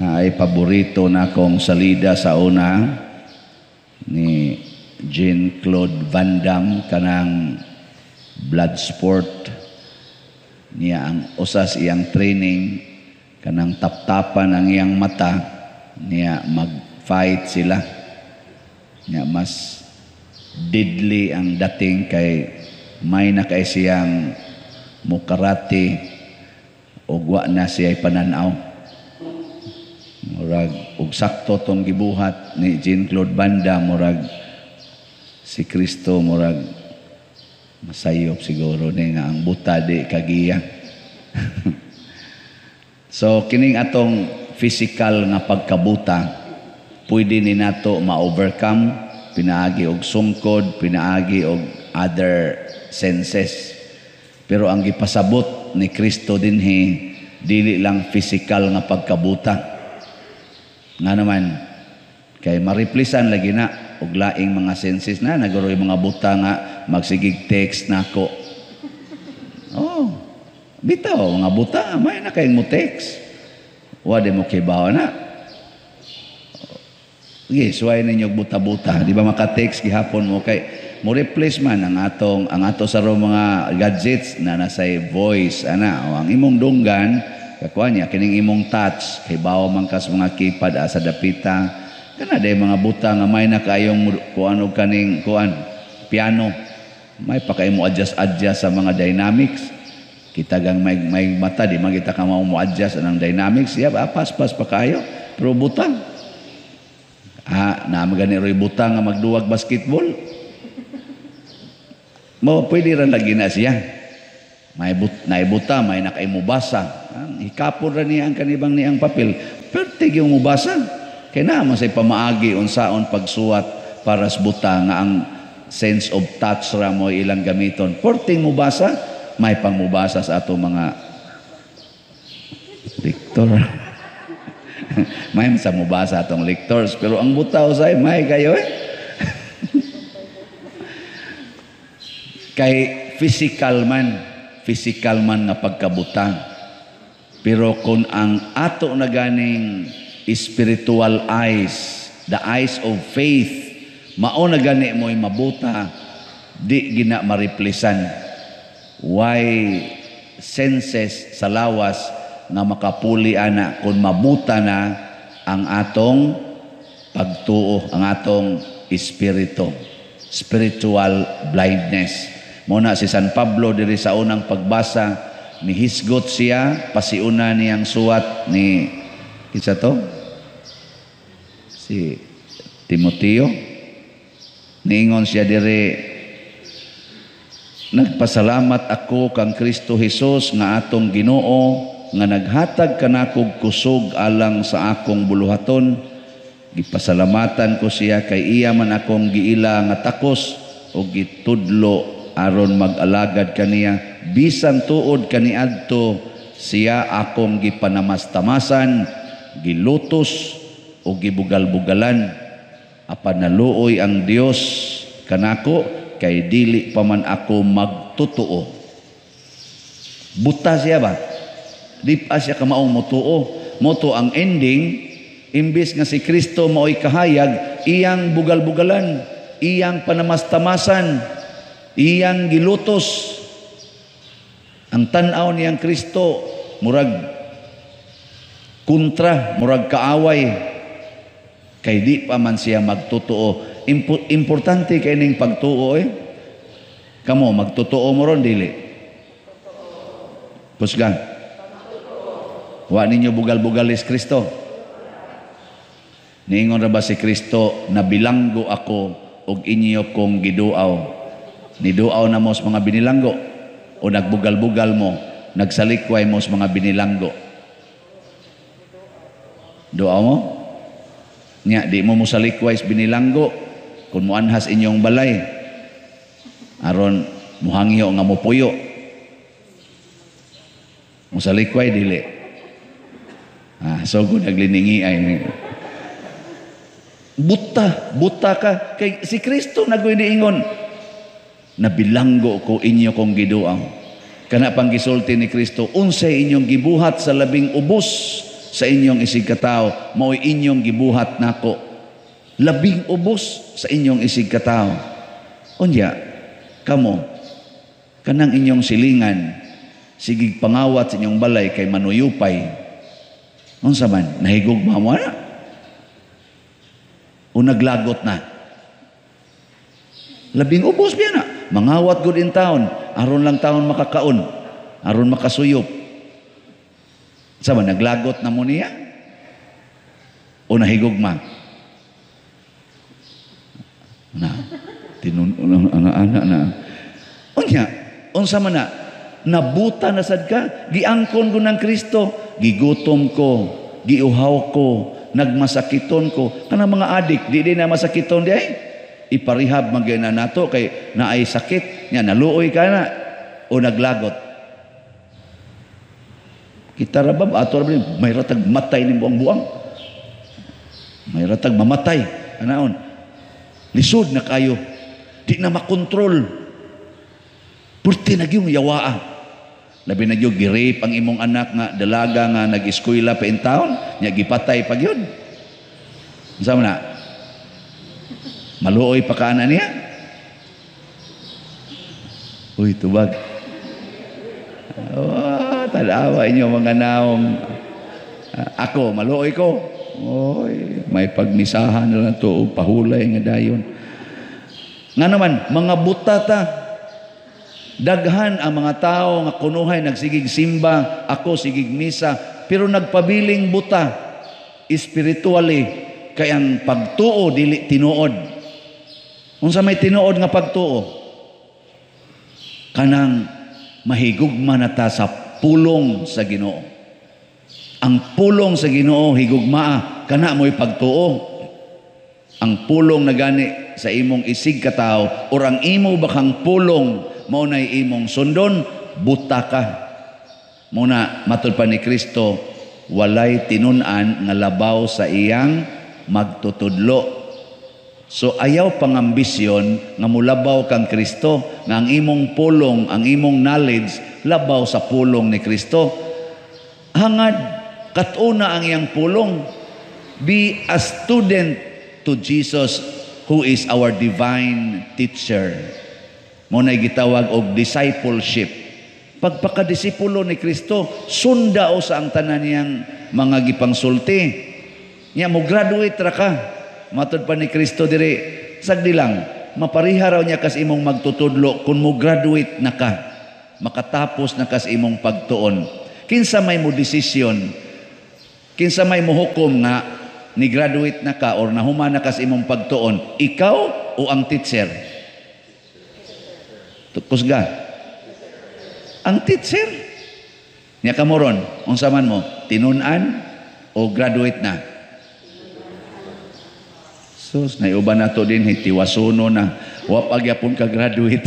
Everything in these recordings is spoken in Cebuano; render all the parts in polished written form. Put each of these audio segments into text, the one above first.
Ay paborito na akong salida sa una ni Jean-Claude Van Damme, kanang Bloodsport niya. Ang usas iyang training, kanang taptapan ang iyang mata niya, mag-fight sila niya. Mas deadly ang dating kay may na kay siyang mukarate ug wa na siya pananaw. Murag og sakto tong gibuhat ni Jean-Claude Van Damme. Murag si Kristo, murag masayop siguro ni nga ang buta di kagiya. So kining atong physical nga pagkabuta, pwede ni nato ma-overcome pinaagi og sungkod, pinaagi og other senses. Pero ang gipasabot ni Kristo dinhi, dili lang physical nga pagkabuta. Nga naman kay ma-replacean lagi na og laing mga senses na naguro yung mga buta nga magsigig text nako. Oh, bitaw mga buta, may na kayong mo text. Wa di mo kibaw na. Sige, suway ninyo og buta-buta. Di ba maka-text gihapon mo kay mo replace man ang ato sa mga gadgets na nasay voice ana? O ang imong dunggan kakuha niya kining imong touch, kay bawo man kas mga keypad asa dapita kana day mga buta nga may na kayong kuan og kaning kuan piano, may pa kay mo adjust adjust sa mga dynamics. Kita gang may mata, di man kita ka mo adjust anang dynamics ya, pas pas pa kayo. Pero butang ah na magani roy butang nga magduwag basketball mo, pwede ra lagi na siya. May but, naibuta, may nakay mubasa. Ang hikapon ra niya ang kanibang niyang papel. Pertig yung mubasa. Kay naa man say pamaagi unsaon pagsuwat para sa buta nga ang sense of touch ra mo ilang gamiton. Perting mubasa, may pang mubasa sa ato mga lector. May sa mubasa atong lectors, pero ang buta usay may kayo eh. Kay physical man nga pagkabutang. Pero kung ang ato na ganing spiritual eyes, the eyes of faith, mao na gani mo'y mabuta, di gina mariplisan. Why senses sa lawas nga makapuli ana kung mabuta na ang atong pagtuo, ang atong espiritu? Spiritual blindness. Muna si San Pablo diri sa unang pagbasa, nihisgot siya pasiuna niyang suwat ni kinsa to? Si Timoteo. Niingon siya diri, "Nagpasalamat ako kang Kristo Hesus nga atong Ginoo nga naghatag kanakog kusog alang sa akong buluhaton. Gipasalamatan ko siya kay iya man akong giila nga takos o gitudlo aron mag-alagad kaniya. Bisan tuod kaniadto siya akong gipanamastamasan, gilutos o gibugal-bugalan, apan naluoy ang Dios kanako kay dili pa man ako magtotoo." Buta siya ba? Di pa siya kamaong motuo. Moto ang ending, imbis nga si Kristo mao'y kahayag, iyang bugal-bugalan, iyang panamastamasan, iyang gilutos. Ang tan-aw niyang Kristo, murag kontra, murag kaaway. Kay di pa man siya magtotoo. Importante kay ning pagtuo eh. Kamo, magtotoo mo ron, dili? Kusgan. Wa ninyo bugal-bugalis Kristo? Niingon ra ba si Kristo, "Nabilanggo ako og inyo kong giduaw"? Niduaw na mo sa mga binilanggo o nagbugal-bugal mo, nagsalikway mo sa mga binilanggo? Duaw mo? Nya, di mo mosalikway sa binilanggo kung muanhas inyong balay aron muhangyo nga mupuyo. Mosalikway, dili? Ah, so kung nagliningi ay buta, buta ka kay si Kristo nagoy niingon, "Nabilanggo ko, inyo kong giduaw." Kana pang gisulti ni Kristo, "Unsay inyong gibuhat sa labing ubos sa inyong isig katawo, mao'y inyong gibuhat nako. Labing ubos sa inyong isig katawo. Unya, kamo, kanang inyong silingan, sigig pangawat sa inyong balay kay manuyupay. Unsa man, nahigugma mo na? O naglagot na? Labing ubos biya na. Mangawat gud in town, aron lang taon makakaon, aron makasuyop. Sa man, naglagot na mo niya? O nahigugma? Na, tinun ana na. Unya, unsa man na, nabuta na sad ka, giangkon ko ng Kristo, gigutom ko, giuhaw ko, nagmasakiton ko. Kanang mga adik, di na masakiton di ay. Iparehab man gyud na nato kay naay sakit, nya naluoy ka na o naglagot. Kita ra ba ato ra ba may ratag matay ning buang-buang. May ratag mamatay anaon. Lisod na kayo. Di na makontrol. Purti na gyud yawaa. Labi na gyud gi-rape ang imong anak nga dalaga nga nag-eskwela pa in town, nya gipatay pa gyud. Unsa man na? Maluoy pa ka ana niya? Uy, tubag. Oh, tanawa inyo mga naong. Ako, maluoy ko. Oy, may pagmisahan na lang to, pahulay nga dayon. Nga naman, mga buta ta. Daghan ang mga tao nga kunuhay nagsigig simba, ako sigig misa, pero nagpabiling buta spiritually kay ang pagtuo dili tinuod. Unsa may tinuod nga pagtuo? Kanang mahigugma na ta sa pulong sa Ginoo. Ang pulong sa Ginoo higugmaa, kana mo'y pagtuo. Ang pulong na gani sa imong isig katawo or ang imo bakang pulong mao nay imong sundon, buta ka. Mao na matud pa ni Kristo, walay tinun-an nga labaw sa iyang magtutudlo. So ayaw pangambisyon nga mulabaw kang Kristo, nga ang imong pulong, ang imong knowledge labaw sa pulong ni Kristo. Hangad katuna ang iyang pulong. Be a student to Jesus who is our divine teacher. Mao nay gitawag og discipleship. Pagpakadisipulo ni Kristo, sunda o sa ang tanan niyang mga gipangsulti. Nya mo graduate ra ka. Matod pa ni Kristo diri, sagdi lang, mapariha raw niya kas imong magtutudlo kung mo graduate na ka. Makatapos na kas imong pagtuon. Kinsa may mo desisyon, kinsa may mohukom nga ni graduate na ka or nahuman na kas imong pagtuon, ikaw o ang teacher? Kusga. Ang teacher. Nya kamo ron, unsa man mo, tinun-an o graduate na? Sus, naiuban na to din, tiwasuno na. Wa pa gyapon ka graduate.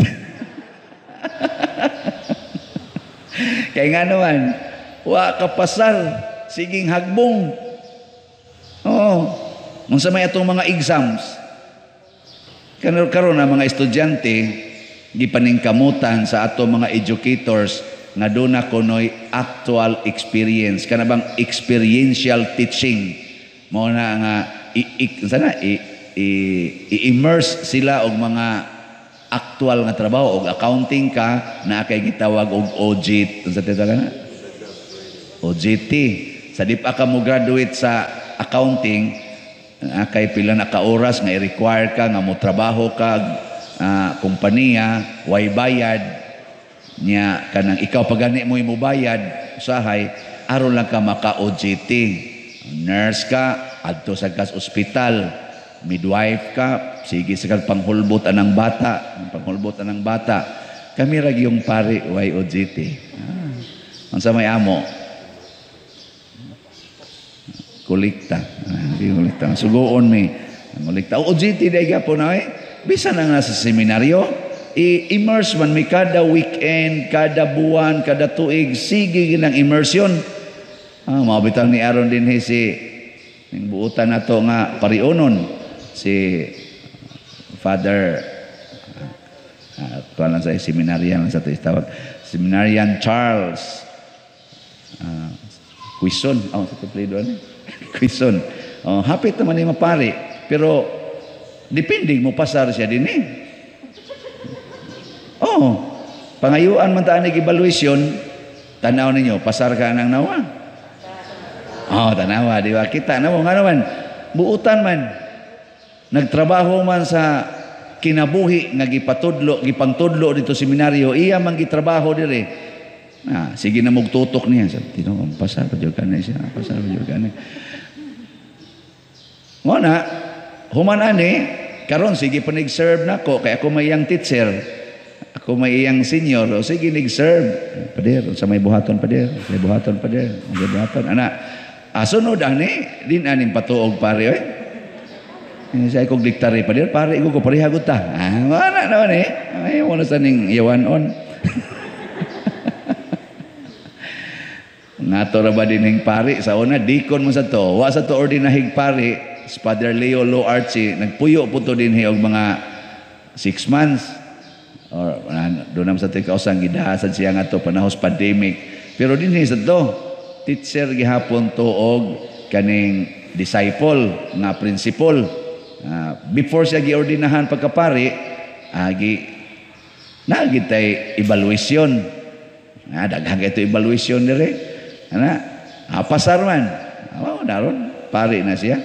Kaya nga naman, wa ka pasar, siging hagbong. Oo. Unsa may atong mga exams. Karon ang mga estudyante, gipaningkamutan sa ato mga educators nga doon na kunoy actual experience. Kana bang experiential teaching. Mao na nga i-immerse sila og mga actual nga trabaho. Og accounting ka, naa kay gitawag og OJT. Unsa tawag na? OJT. Sa di pa ka mo graduate sa accounting, naa kay pila na ka oras nga i-require ka nga mo trabaho ka kompanya, way bayad nya, kanang ikaw pa gani mo bayad usahay aron lang ka maka OJT. Nurse ka, adto sa kas ospital, midwife ka, sige sa kag panghulbot anang bata, panghulbot anang bata. Kami ra gyung pare way OJT. Unsa may amo? Kolekta. Kolekta. Sugoon mi. Kolekta. OJT day gyapon ay. Bisan na nga sa seminaryo, i-immerse man mi kada weekend, kada buwan, kada tuig, sige ginang immersion. Mabitang ni Aaron din si ning buutan nato nga pariunon si Father kuan lang sa seminarian lang sa tawag, Seminarian Charles. Quezon. Oh, sa apelyido ani. Quezon. Oh, hapit naman ni mapari, pero depende mo pasar siya din eh. Oh, pangayuan man ta anig evaluation, tanaw ninyo, pasar ka nang nawa. Oh, tanawa, di ba? Kita na mo nga naman, buutan man. Nagtrabaho man sa kinabuhi nga gipatudlo, gipangtudlo dito seminaryo, iya man gitrabaho dire. Ah, sige na mugtutok niya. Sabi, "Tino, pasar pa jud ka na siya, pasar pa jud ka na." Mo na, human ani, karon sige pa nag-serve nako kay ako may iyang teacher. Ako may iyang senior, o sige nag-serve. "Pader, sa may buhaton, pader, may buhaton, pader, may buhaton." Ana, ah, sunod ani, din aning patuog pare oy. Siya kog diktare, "Pader, pare ko pareha gud ta." Ah, mana naman eh. Ay, mo na sa ning iyawan on. Ngato ra ba din pari sa una, deacon mo sa to. Wa sa to ordinahig pari, si Father Leo Lo Archie, nagpuyo po to din og mga 6 months. Or doon naman sa tikausang gidahasad siya nga to panahos pandemic. Pero din sa to, teacher gihapon to og kaning disciple nga principal. Before siya giordinahan pagkapari, gi nagitay evaluation. Daghan kay ito evaluation dire. Ana, pasar man. Oh, daron pari na siya.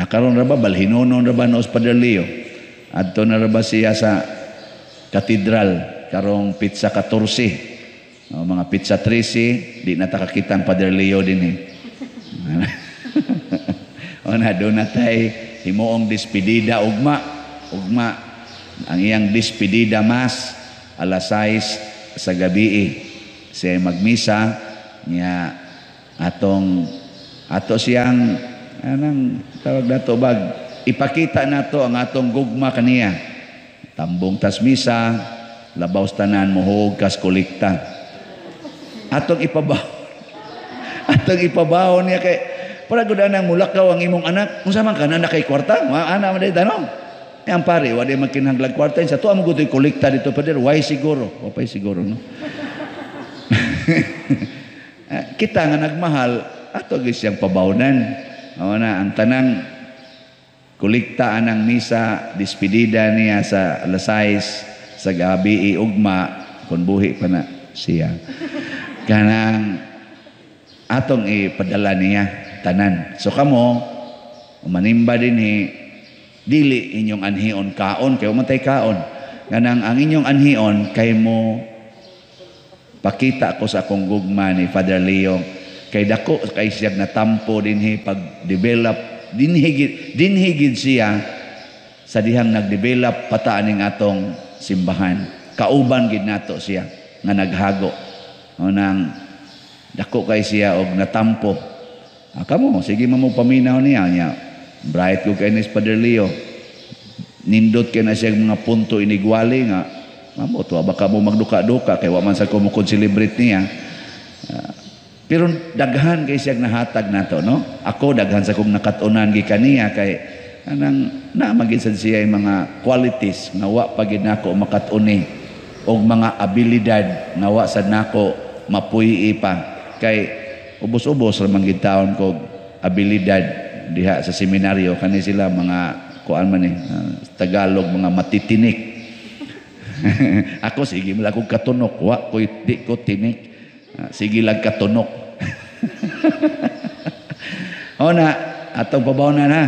Karon ra ba balhinonon ra ba noos Padre Leo? Adto na ra ba siya sa katedral karong pizza 14. O, mga pizza 13, di na ta kakita ang Padre Leo din eh. O na, doon na tay himuong despedida ugma. Ugma ang iyang despedida mass alas 6 sa gabi eh. Siya magmisa niya atong ato siyang anang tawag nato bag ipakita nato ang atong gugma kaniya. Tambong tas misa, labaw sa tanan mohuog kas kolekta. Atong ipabaw. Atong ipabaw niya kay para gud anang mulakaw ang imong anak. Unsa man ka na kay kwarta? Ana man day tanong. Ang pare, wa di magkinahanglag kwarta sa tuwa mo gutoy kolekta dito, pader, why siguro? Wa pay siguro, no? Kita nga nagmahal ato gyud siyang pabawnan. Mao na ang tanang kolekta anang misa despedida niya sa alas 6 sa gabi ugma kung buhi pa na siya. Kanang atong ipadala niya tanan. So kamo manimba dinhi, dili inyong anhion kaon kay man tay kaon. Kanang ang inyong anhion kay mo pakita ko sa akong gugma ni Father Leo kay dako kay siya natampo dinhi pag develop dinhi gid siya sa dihang nagdevelop pata aning atong simbahan. Kauban gid nato siya nga naghago. O nang dako kay siya og natampo. Ah, kamo sige mo paminaw niya niya. Bright ko kay ni Father Leo. Nindot kay na siya mga punto inigwali nga mamo to baka mo magduka-duka kay wa man sa ko mo celebrate niya. Pero daghan kay siya nahatag nato, no? Ako daghan sa kong nakat-unan gikan niya kay anang naamagid sad siya yung mga qualities nga wa pa gid nako makat-uni og mga abilidad nga wa sad nako mapuy-i pa kay ubos-ubos ra man gid taon kog abilidad diha sa seminaryo. Kani sila mga kuan man eh, Tagalog mga matitinik. Ako sige mo lang kog katunok, wa koy di ko tinik. Sige lang katunok. O na, atong pabaw na na.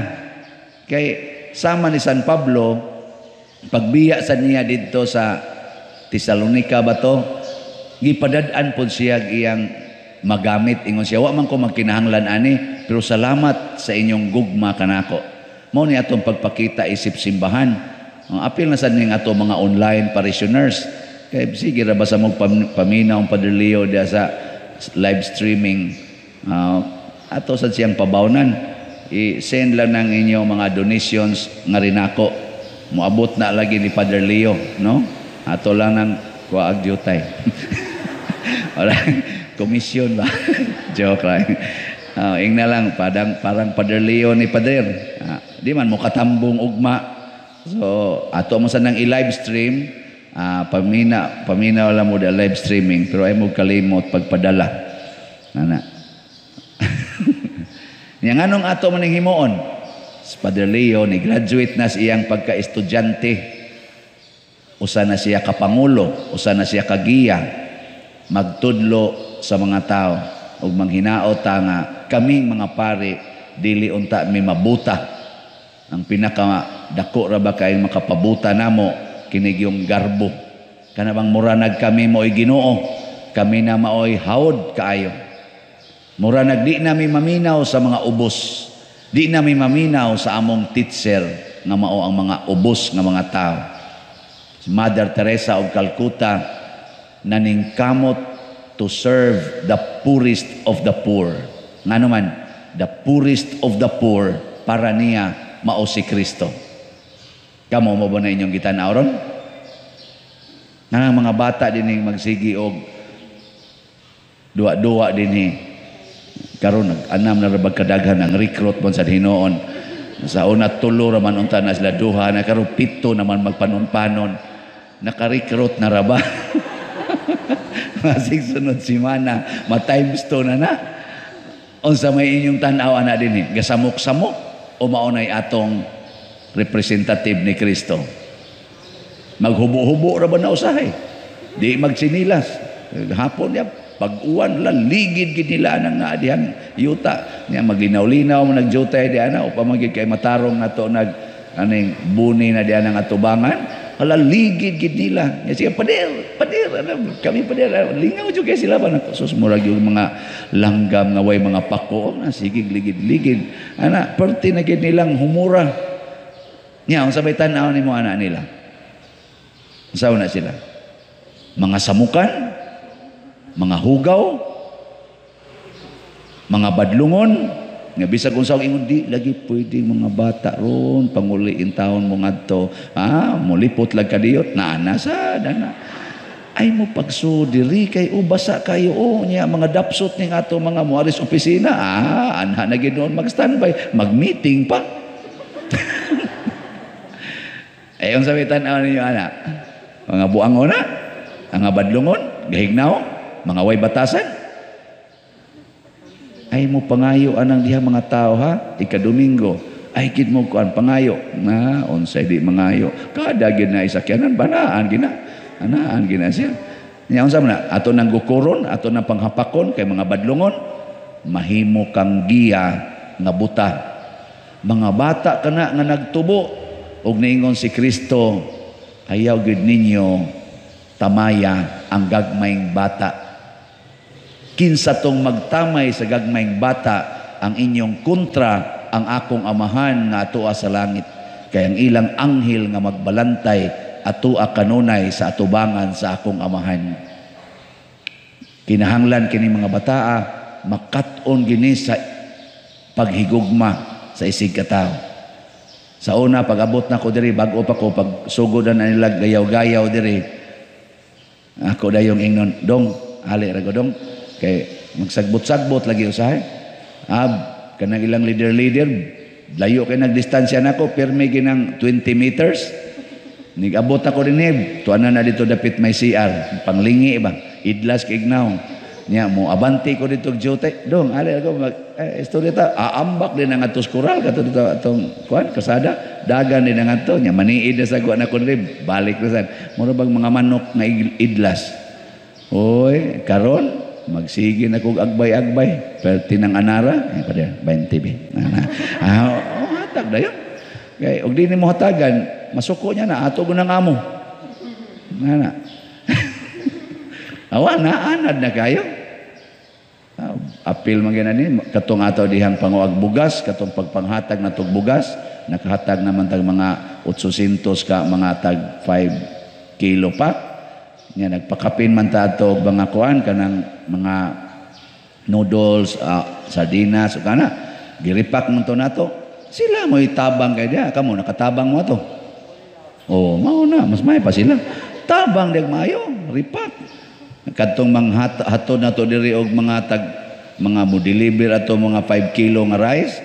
Kay sama ni San Pablo, pagbiya sa niya didto sa Tesalonica ba to, gipadad-an pod siya iyang magamit. Ingon siya, wa man ko magkinahanglan ani, pero salamat sa inyong gugma kanako. Mao ni atong pagpakita isip simbahan. Ang apil na sad ning ato mga online parishioners. Kay sige ra ba sa mong paminaw ang Padre Leo diya sa live streaming. Ato sad siyang pabawnan. I-send lang ng inyong mga donations nga rinako. Moabot na lagi ni Padre Leo, no? Ato lang ng kuag jutay. Wala, komisyon ba? Joke lang. Ingna lang, parang Padre Leo ni Pader. Di man mo katambong ugma. So, ato mo sa nang i-live stream, paminaw lang mo da live streaming, pero ay mo kalimot pagpadala. Ana. Nya nganong ato man ning himuon? Si Padre Leo ni graduate na sa iyang pagka-estudyante. Usa na siya ka pangulo, usa na siya ka giya, magtudlo sa mga tao ug manghinaot ta nga kaming mga pari dili unta mi mabuta. Ang pinaka dako ra ba kay makapabuta namo kini yung garbo. Kana bang muranag kami mo'y Ginoo, kami na maoy hawod kaayo. Mura nag di nami maminaw sa mga ubos. Di nami maminaw sa among teacher nga mao ang mga ubos nga mga tao. Si Mother Teresa of Calcutta naningkamot to serve the poorest of the poor. Ngano man, the poorest of the poor para niya mao si Kristo. Kamo mo ba na inyong gitan-aw ron? Nga mga bata dinhi magsigi og duwa-duwa dinhi karon, nag-anam na ra kadaghan ang recruit man sa hinuon. Sa una tulo ra man unta na sila, duha na karon, pito naman magpanon-panon. Naka-recruit na ra ba? Masig sunod simana, ma times two na na. Unsa may inyong tan-aw ana dinhi? Gasamok-samok o mao nay atong representative ni Kristo? Maghubo-hubo ra ba na usahay? Di magtsinilas. Hapon niya, pag-uwan la, ligid gid nila nang naa dihang yuta. Niya maglinaw-linaw mo nagjutay di ana upang magid kay matarong nato nag aning buni na diyan ang atubangan. Hala, ligid gid nila. Nya sige, "Pader, pader, ano, kami pader." Lingaw jud kay sila ba nako. Sus, murag yung mga langgam nga way mga pako na sige ligid-ligid. Ana, perti na gid nilang humura. Nya unsa may tan-aw nimo ana nila? Unsa na sila? Mga samukan, mga hugaw, mga badlungon, nga bisag unsa ingon, "Di lagi pwede mga bata ron panguli intawon mo ngadto, ah, molipot lag kadiyot." Naa sa dana ay mo pagso diri kay ubasa kayo. Oh, nya mga dapsot ning ato mga muaris opisina, ah, anha na gid noon mag standby, mag-meeting pa. Eh, unsa may tan-aw ninyo ana? Mga buangon na, ang badlungon, gahignaw, mga way batasan. Ay mo pangayo anang diha mga tao ha, ika-Domingo. Ay gid mo kuan pangayo. Na unsay di mangayo. Kada gid na isakyanan banaan gina. Anaan gina siya. Nya unsa man na? Ato nang gukuron, ato nang panghapakon kay mga badlungon, mahimo kang giya nga buta. Mga bata kana nga nagtubo og niingon si Kristo, "Ayaw gid ninyo tamaya ang gagmayng bata. Kinsa tong magtamay sa gagmayng bata, ang inyong kontra ang akong Amahan nga atoa sa langit. Kay ang ilang anghel nga magbalantay atoa kanunay sa atubangan sa akong Amahan." Kinahanglan kini mga bataa makat-on gini sa paghigugma sa isig katawo. Sa una, pag-abot na ko diri, bag-o pa ko, pag sugod na nila gayaw-gayaw diri, ako dayong ingnon, "Dong, ali ra ko dong," kay magsagbot-sagbot lagi usahay. Ab, kanang ilang leader-leader, layo kay nagdistansya nako, pirmi ginang 20 meters. Nigabot ako dinhi, tuan na dito dapit may CR, panglingi ba, idlas kay ignaw. Nya mo abanti ko dito duty, "Dong, ali ako mag istorya ta." Aambak din ang atos kural kato dito atong kuan kasada, dagan din ang ato. Nya maniid na sa kuan ako diri, balik na sad. Mura bag mga manok nga idlas. Oy, karon magsige na kog agbay-agbay, perti ng anara, eh, pa 20 bi. Ah, oh, hatag dayon. Kay og di nimo hatagan, masuko niya na ato gunang amo. Ana. Awa na anad na kayo. Ah, apil man gina ni katong ato dihang panguag bugas, katong pagpanghatag na tog bugas, nakahatag naman tag mga 800 ka mga tag 5 kilo pa. Nya nagpakapin man ta ato og mga kuan kanang mga noodles, sardinas, ug kana. Giripak man to nato. Sila mo'y tabang kay diha, kamo nakatabang mo ato. Oh, mao na, mas may pa sila. Tabang dag maayo, ripak. Kadtong hatod nato diri og mga tag mga mo deliver ato mga 5 kilo nga rice.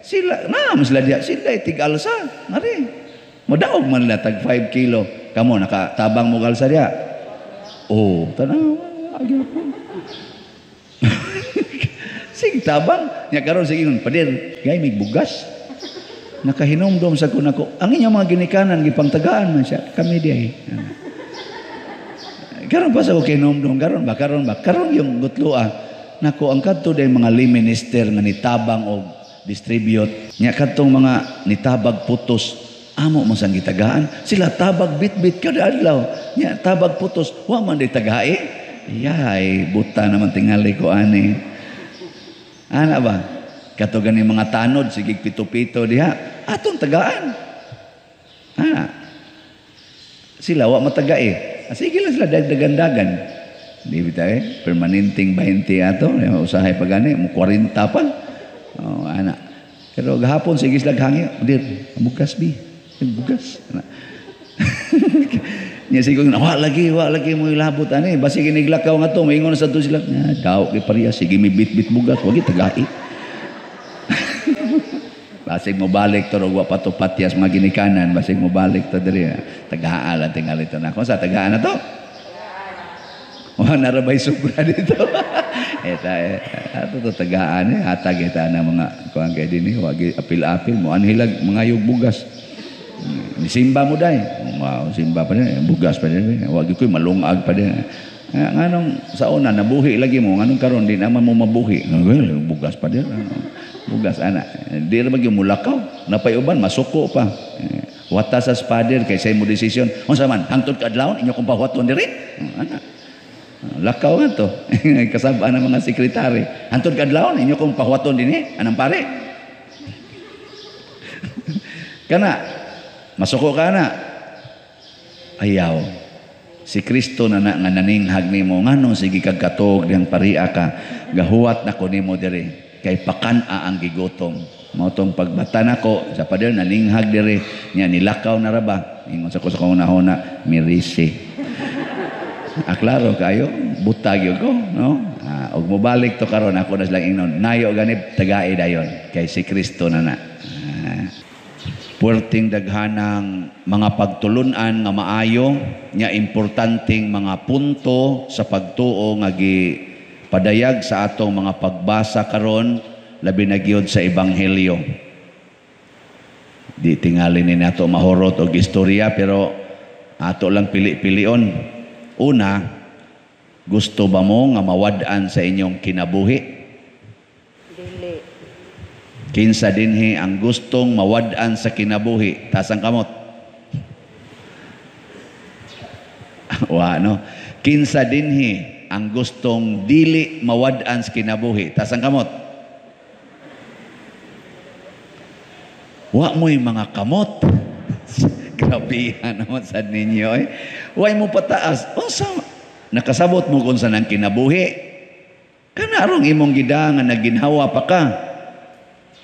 Sila na sila diha, sila tig-alsa. Ngari. Modaog man nila tag 5 kilo. Kamo nakatabang mo alsa diha. Oh, tanawa gyapon. Sige tabang. Nya karon sige ingon, "Pader, gay mig bugas." Nakahinumdom sa ko nako. Ang inyong mga ginikanan gipangtagaan man siya. Kami di ay. Karon pa sa ko kinumdum, karon ba, karon ba, karon yung gutloa. Nako, ang kadto day mga lay minister nga nitabang og distribute. Nya kadtong mga nitabag putos, amo man sang gitagaan. Sila tabag bit-bit kada adlaw. Nya tabag putos, wa man day tagae. Yay, buta naman tingali ko ani. Ana ba? Kato gani mga tanod, sige pito-pito diha, atong tagaan. Ana. Sila wa matagae. Ah, sige lang sila dagdagan-dagan. Di ba tayo? Permanenteng 20 ato. Usahay pa gani, mo 40 pa. Oh, ana. Pero gahapon sige sila hangyo. Dir, bugas bi. Bugas. Ana. Nya sige wa lagi mo ilabot ani. Basi giniglakaw nga to, moingon sa to sila. Nya daw kay pareha sige mi bit-bit bugas, wagi tagai. Basig mo balik to wa pa to patyas mga ginikanan, basig mo balik to diri. Tagaan lang tingali to na. Kung sa tagaan na to? Wa na ra bay sobra dito. Eta eh, ato to tagaan eh, hatag eta na mga kuan kay dinhi, wa apil-apil mo anhilag mga yug bugas. Simba mo day. Wow, simba pa din, bugas pa din. Wa gyud koy malungag pa din. Nganong sa una nabuhi lagi mo, nganong karon di naman mo mabuhi? Bugas pa din. Bugas ana. Di ra magyud mulakaw. Napay uban masuko pa. Wata sa spader kay say mo desisyon. Unsa man hangtod kaadlawon inyo kong pahuwaton diri? Ana. Lakaw nga to. Kasabaan ng mga sekretary. Hangtod kaadlawon inyo kong pahuwaton dinhi anang pare. Kana masuko ka na. Ayaw. Si Kristo na na nga naninghag nimo nganong sige kag katog diyang paria ka, gahuwat na ko nimo diri kay pakan-a ang gigutom. Mao tong pagbata nako sa pader naninghag diri nya nilakaw na ra ba, ingon sa ko sa kahuna-huna mirisi. Ah, klaro kayo, butag gyud ko, no? Ah, og mobalik to karon ako na silang ingnon, nayo ganib tagae dayon kay si Kristo na na. Ah, puwerteng daghanang mga pagtulunan nga maayo nya importanteng mga punto sa pagtuo nga gipadayag sa atong mga pagbasa karon, labi na gyud sa ebanghelyo. Di tingali ni nato mahurot og istorya pero ato lang pili-pilion. Una, gusto ba mo nga mawad-an sa inyong kinabuhi? Dili. Kinsa dinhi ang gustong mawad-an sa kinabuhi? Taas ang kamot. Wa, no? Kinsa dinhi ang gustong dili mawad-an sa kinabuhi? Taas ang kamot. Wa mo'y mga kamot. Grabihan naman sa ninyo eh. Way mo pataas. Unsa nakasabot mo kung saan ang kinabuhi? Kanarong imong gida nga naginhawa pa ka,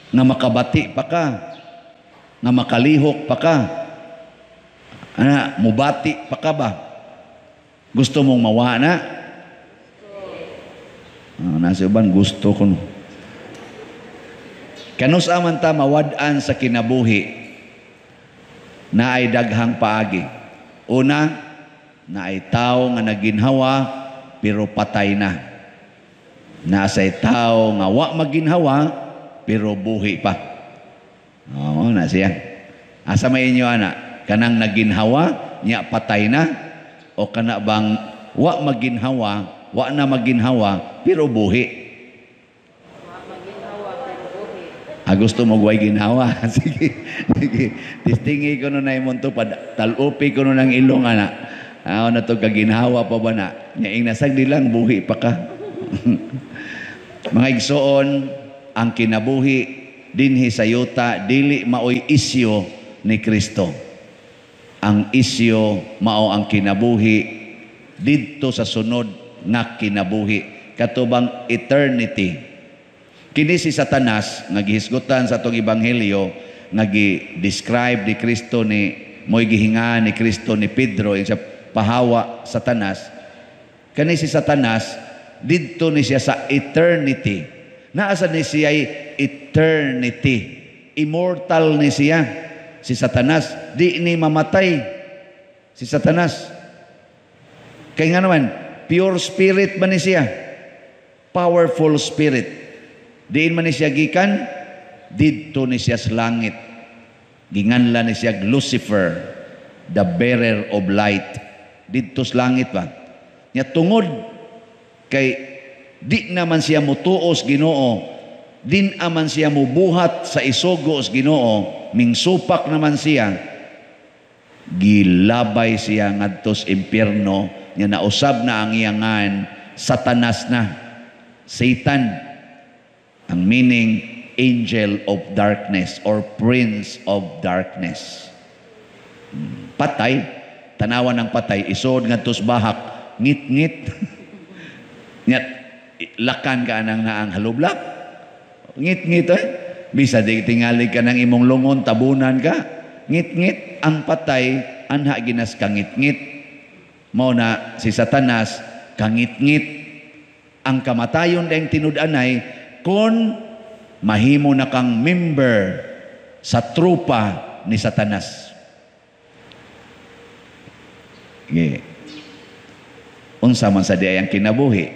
nga makabati pa ka, nga makalihok pa ka, ana, mubati pa ka ba? Gusto mong mawa na? Ah, nasa uban, gusto ko no. Kanus aman ta mawad-an sa kinabuhi, naay daghang paagi. Una, naay tao nga naginhawa pero patay na. Naasay tao nga wa maginhawa pero buhi pa. Oo, na siya. Asa may inyo ana? Kanang naginhawa nya patay na, o kana bang wa maginhawa, wa na maginhawa pero buhi? Ah, gusto mo guway ginhawa. Sige, sige. Tistingi ko nun na imong tupad. Talupi ko nun ang ilong, ana. Ah, na to kaginhawa pa ba na? Nya ing nasagdi lang, buhi pa ka. Mga igsoon, ang kinabuhi dinhi sa yuta, dili maoy isyo ni Kristo. Ang isyo mao ang kinabuhi didto sa sunod nga kinabuhi, katubang eternity. Kini si Satanas nga gihisgutan sa atong ebanghelyo, nga gi-describe ni Kristo ni mo'y gihinga ni Kristo ni Pedro sa pahawa Satanas. Kani si Satanas didto ni siya sa eternity. Naasa ni siya eternity. Immortal ni siya. Si Satanas di ni mamatay. Si Satanas. Kay nga naman, pure spirit ba ni siya? Powerful spirit. Diin man ni siya gikan? Didto ni siya sa langit. Ginganlan ni siya Lucifer, the bearer of light. Didto sa langit ba? Nya tungod kay di naman siya mutuos Ginoo, din aman siya mubuhat sa isugo sa Ginoo, mingsupak naman siya, gilabay siya ngadto sa impyerno, nya nausab na ang iyangan Satanas na, Satan. Ang meaning, angel of darkness or prince of darkness. Patay, tanawan ng patay, isod ngadto sa bahak, ngit-ngit. Nya lakan ka nang naang halublak. Ngit-ngit eh. Bisa di tingali ka ng imong lungon, tabunan ka. Ngit-ngit, ang patay, anha ginas kangit-ngit. Mao na si Satanas, kangit-ngit. Ang kamatayon dayang tinud-anay, kung mahimo na kang member sa trupa ni Satanas. Okay. Unsa man sa di ay ang kinabuhi?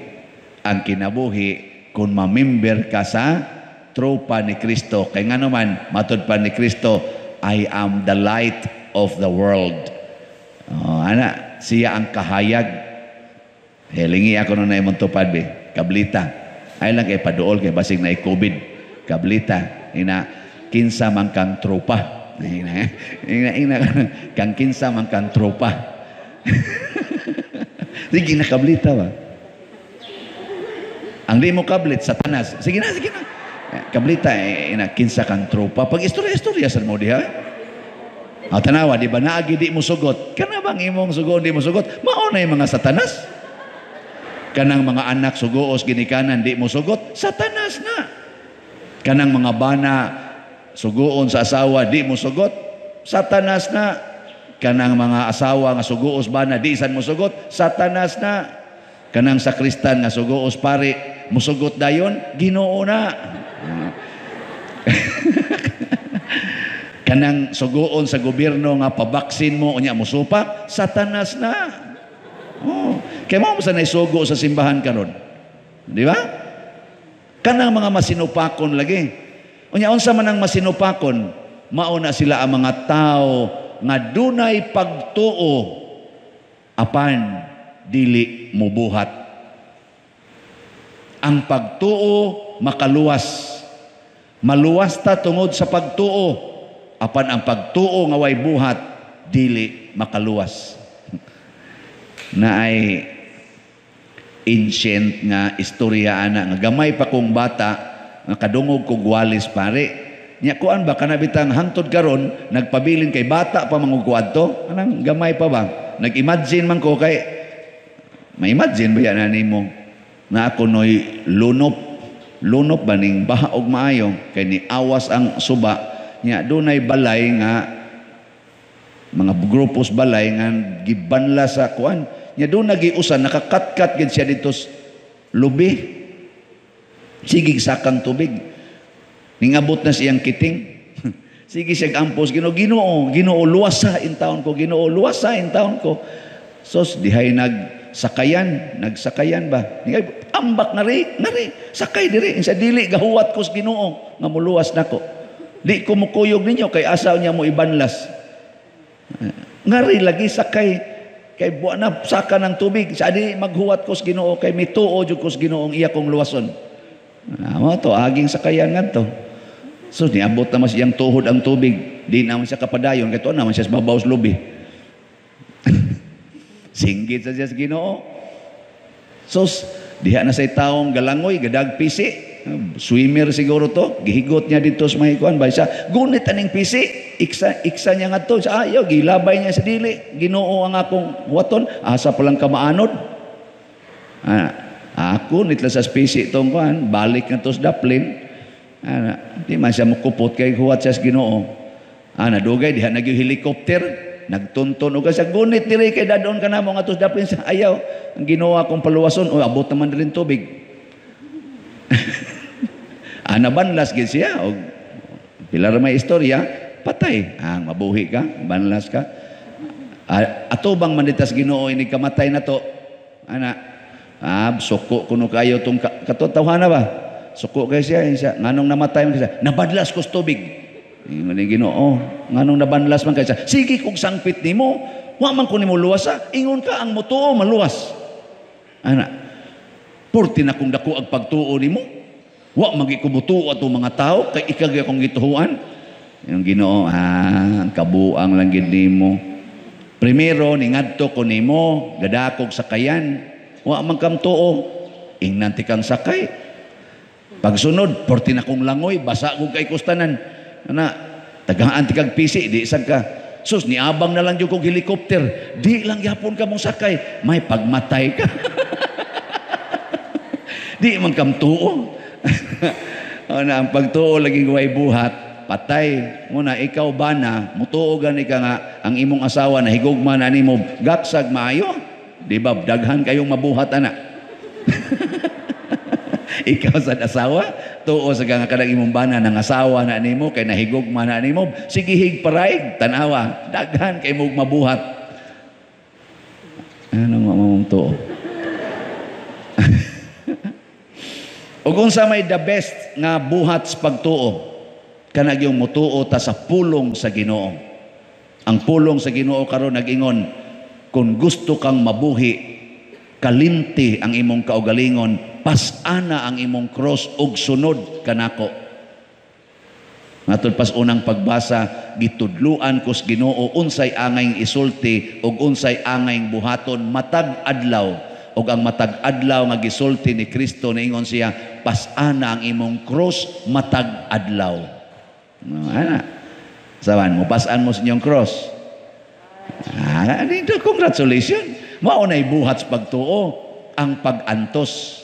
Ang kinabuhi kung mamember ka sa tropa ni Kristo. Kay nga naman, matud pa ni Kristo, I am the light of the world. Oh, ana, siya ang kahayag. Helingi ako nun na imong tupad, be. Kablita. Ay lang kay paduol, kay basig na COVID. Kablita. Ina, kinsa man kang tropa. Ina, ina, ina, kang kinsa man kang tropa. Sige na, kablita ba? Ang di mo kablit, Satanas. Sige na, sige na. Kablita, eh, ina, kinsa kang tropa. Pag istorya-istorya sa mo diha. Ah, tanawa, di ba naagi di mo sugot? Kana bang imong sugot, di mo sugot? Mao na yung mga Satanas. Kanang mga anak sugoos ginikanan, di mo sugot? Satanas na. Kanang mga bana sugoon sa asawa, di mo sugot? Satanas na. Kanang mga asawa nga sugoos bana, di san mo sugot? Satanas na. Kanang sakristan nga sugoos pare, musugot dayon, Ginoo na. Kanang sugoon sa gobyerno nga pabaksin mo unya musupak, Satanas na. Oh, kay mao mo sa naisugo sa simbahan karon. Di ba? Kanang mga masinupakon lagi. Unya unsa man ang masinupakon? Mao na sila ang mga tao nga dunay pagtuo apan dili mubuhat. Ang pagtuo makaluwas. Maluwas ta tungod sa pagtuo, apan ang pagtuo nga way buhat dili makaluwas. Na ay ancient nga istorya ana nga gamay pa kong bata nga kadungog kog walis pare. Nya kuan ba kana bitang hangtod karon nagpabilin kay bata pa mangugkuad to? Anang gamay pa ba? Nag-imagine man ko kay ma-imagine ba yan nimo na ako noy lunop, lunop ba ning baha og maayo kay ni awas ang suba. Nya dunay balay nga mga grupos balay nga gibanla sa kuan. Nya doon nagiusan nakakatkat gid siya dito lubi. Sige sakang tubig. Ningabot na siyang kiting. Sige siya ampos, Ginoo, Ginoo, Ginoo, luwasa in taon ko, Ginoo, luwasa in taon ko. Sos dihay nagsakayan, nagsakayan ba? Ambak ngari, ngari, sakay diri, sa dili gahuwat ko sa Ginoo nga muluwas nako. Di ko mukuyog ninyo kay asaw niya mo ibanlas. Ngari lagi sakay kay buwa na saka ng tubig. Sa di maghuwat ko sa Ginoo kay mituo jud ko sa Ginoong iya kong luwason. Mo to aging sakayan ngadto. So niabot na mas iyang tuhod ang tubig. Di naman siya kapadayon kay tuon naman siya sa babaw sa lubi. Singgit sa siya sa Ginoo. So diha na say taong galangoy, gadag pisi. Swimmer siguro to. Gihigot niya dito sa mga ikuan. Ba siya, gunit aning pisi. Iksa, iksa niya nga to. Sa ayaw, gilabay niya sa dili. Ginoo ang akong huwaton. Asa palang kamaanod. Ah, ako, nitla sa pisi itong kuan. Balik na to sa daplin. Ah, di man siya mukupot kay huwat siya sa Ginoo. Ah, nadugay, diha nagyo helicopter. Nagtunton og sa gunit diri kay dadon ka namo nga to sa daplin sa ayaw. Ang Ginoo akong paluwason, o abot naman rin tubig. Ana banlas gid siya og pila ra may istorya, patay. Ang mabuhi ka, banlas ka. Ato bang manitas Ginoo ini kamatay na to? Ana, suko kuno kayo tong katotawhana ba? Suko kay siya, siya nganong namatay man siya, nabadlas ko sa tubig. Ingon ni Ginoo, nganong nabanlas man kay siya? Sige kog sangpit nimo, wa man ko nimo luwasa, ingon ka ang mutuo maluwas. Ana. Purti na kung dako ang pagtuo nimo. Wa man ko mutuo ato mga tao kay ikaw gyud akong gituhuan. Yung Ginoo, ang kabuang lang gid nimo. Primero ningadto ko nimo, gadakog sakayan. Wa man kam tuo, ingnan ti kang sakay. Pagsunod, porti na kong langoy, basa kong kay kustanan. Ana, tagaan ti kag pisi, di isag ka. Sus, niabang na lang jud kog helicopter. Di lang yapon ka mong sakay. May pagmatay ka. Di man kam tuo. Ana, ang pagtuo lagi way buhat, patay. Muna, ikaw ba na, mutuo gani ka nga, ang imong asawa na higugma na nimo, gaksag maayo. Di ba, daghan kayong mabuhat, ana. Ikaw sa asawa, tuo sa nga kanang imong bana nang asawa na nimo kay nahigugma na nimo, sige hig paraig, tanawa, daghan kay mong mabuhat. Ano nga mong tuo? Ug unsa may the best nga buhat sa pagtuo? Kanag yung mutuo ta sa pulong sa Ginoo. Ang pulong sa Ginoo karon nag-ingon, kung gusto kang mabuhi, kalimti ang imong kaugalingon, pasana ang imong cross ug sunod kanako. Matod pas unang pagbasa, gitudluan kus Ginoo unsay angayng isulti ug unsay angayng buhaton matag adlaw. Ug ang matag adlaw nga gisulti ni Kristo niingon siya, pasana ang imong cross matag adlaw. No, ana. Saban mo pasan mo sa inyong cross. Ah, dito congratulations. Mao nay buhat sa pagtuo ang pag-antos.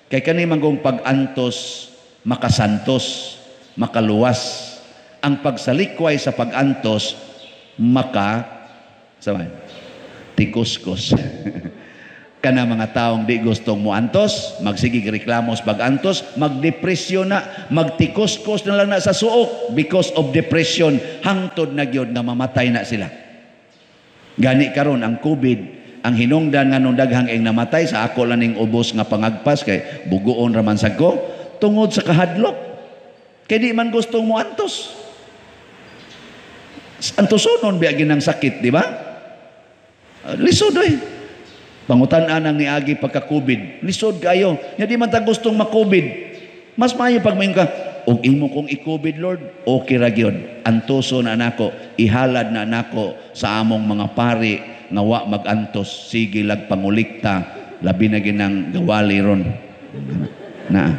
Kay kani man kung pag-antos makasantos, makaluwas. Ang pagsalikway sa pag-antos maka saban tikuskos. Kana mga taong di gustong moantos, magsigig reklamo sa pag-antos, magdepresyon na, magtikuskos na lang na sa suok because of depression, hangtod na gyud nga mamatay na sila. Gani karon ang COVID, ang hinungdan nga nung daghang ing namatay sa ako lang ning ubos nga pangagpas kay bugoon ra man sad ko tungod sa kahadlok. Kay di man gustong moantos. Antosonon biya ginang sakit, di ba? Lisod oy. Pangutan-an ang niagi pagka-COVID. Lisod kayo. Nya di man ta gustong ma-COVID. Mas maayo pag mayon ka, og imo kong i-COVID, Lord, okay ra gyud. Antoso na nako, ihalad na nako sa among mga pari nga wa mag-antos, sige lag pangulikta, labi na ginang gawali ron. Na.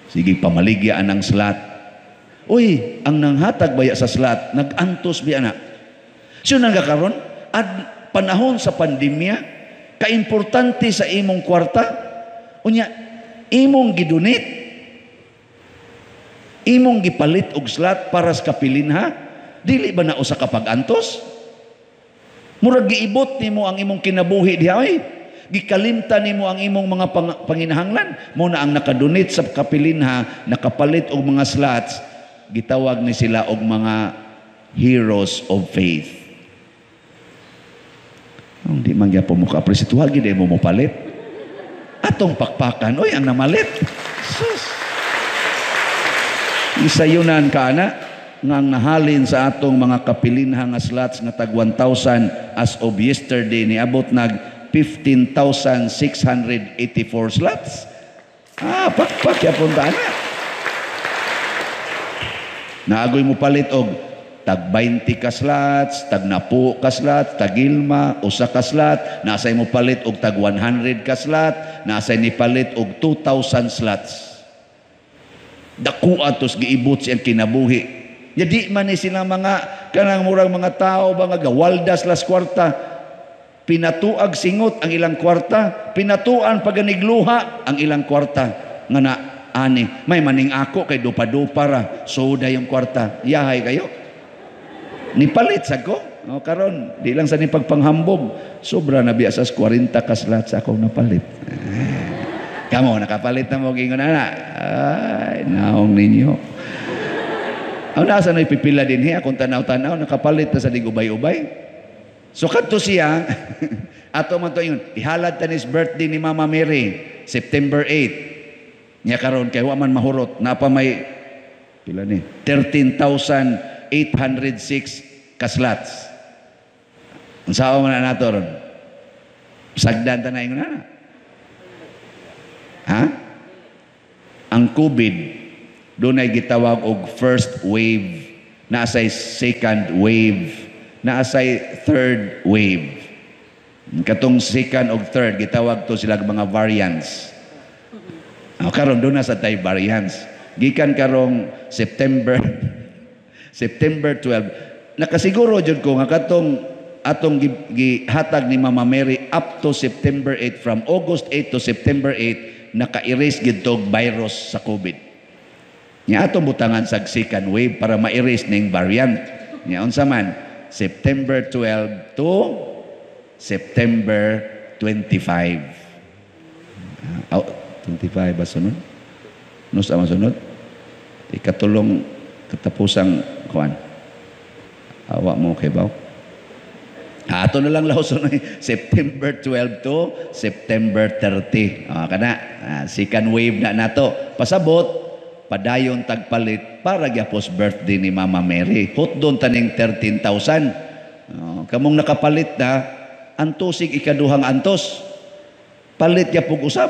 Sige pamaligya ang slot. Uy, ang nanghatag baya sa slot, nag-antos biya na. Siyo nang kakaron, ad panahon sa pandemya, kaimportante sa imong kwarta, unya imong gidonate, imong gipalit og slot para sa kapilinha, dili ba na usa ka pag-antos? Murag giibot nimo ang imong kinabuhi diha oy. Gikalimtan nimo ang imong mga panginahanglan. Mo na ang nakadonate sa kapilinha, nakapalit og mga slots, gitawag ni sila og mga heroes of faith. Hindi man gyapon mo ka-appreciate, wa gid mo mopalit. Atong pakpakan, oy, ang namalit. Sus. Isayunan ka na nga ang nahalin sa atong mga kapilinha nga slots nga tag 1,000 as of yesterday niabot nag 15,684 slots. Ah, pakpak yapon ta na. Naagoy mo palit og tag 20 ka slots, tag napo ka slots, tag ilma, usa ka slot, nasay mo palit og tag 100 ka slot, nasay ni palit og 2,000 slots. Dako atos giibot siyang kinabuhi. Ya di man ni sila mga kanang murang mga tao ba nga gawaldas las kwarta, pinatuag singot ang ilang kwarta, pinatuan paganigluha ang ilang kwarta nga na ani may maning ako kay dupa-dupa ra soda yung kwarta, yahay kayo. Nipalit sa ko. O, karon di lang sa ni pagpanghambog, sobra na biya sa 40 ka slots akong napalit. Kamo nakapalit na mo gingon ana. Ay, naong ninyo. Ang nasa na ipipila din hiya kung tanaw-tanaw nakapalit na sa digubay-ubay. So kadto siya ato man to yun, ihalad ta nis birthday ni Mama Mary, September 8. Nya karon kay wa man mahurot, napa may pila ni 13,806 ka slots. Unsa man na nato ron? Sagdan ta na ingon na. Ha? Ang COVID dunay gitawag og first wave, naa say second wave, naa say third wave. Katong second og third gitawag to sila mga variants. Oh, karon doon na sa tay variants. Gikan karong September September 12, nakasiguro jud ko nga katong atong gihatag ni Mama Mary up to September 8, from August 8 to September 8, naka-erase gid tog virus sa COVID. Nya atong butangan sa second wave para ma-erase ning variant. Nya unsa man September 12 to September 25. Oh, 25 ba sunod? No sa masunod? Ikatulong katapusang kuan. Awa mo kay baw. Ato na lang laos September 12 to September 30. Ah, kana second wave na nato. Pasabot padayon tagpalit para gyapos birthday ni Mama Mary. Hotdon taning 13,000. Oh, kamong nakapalit na antosig ikaduhang antos. Palit gyapog usab.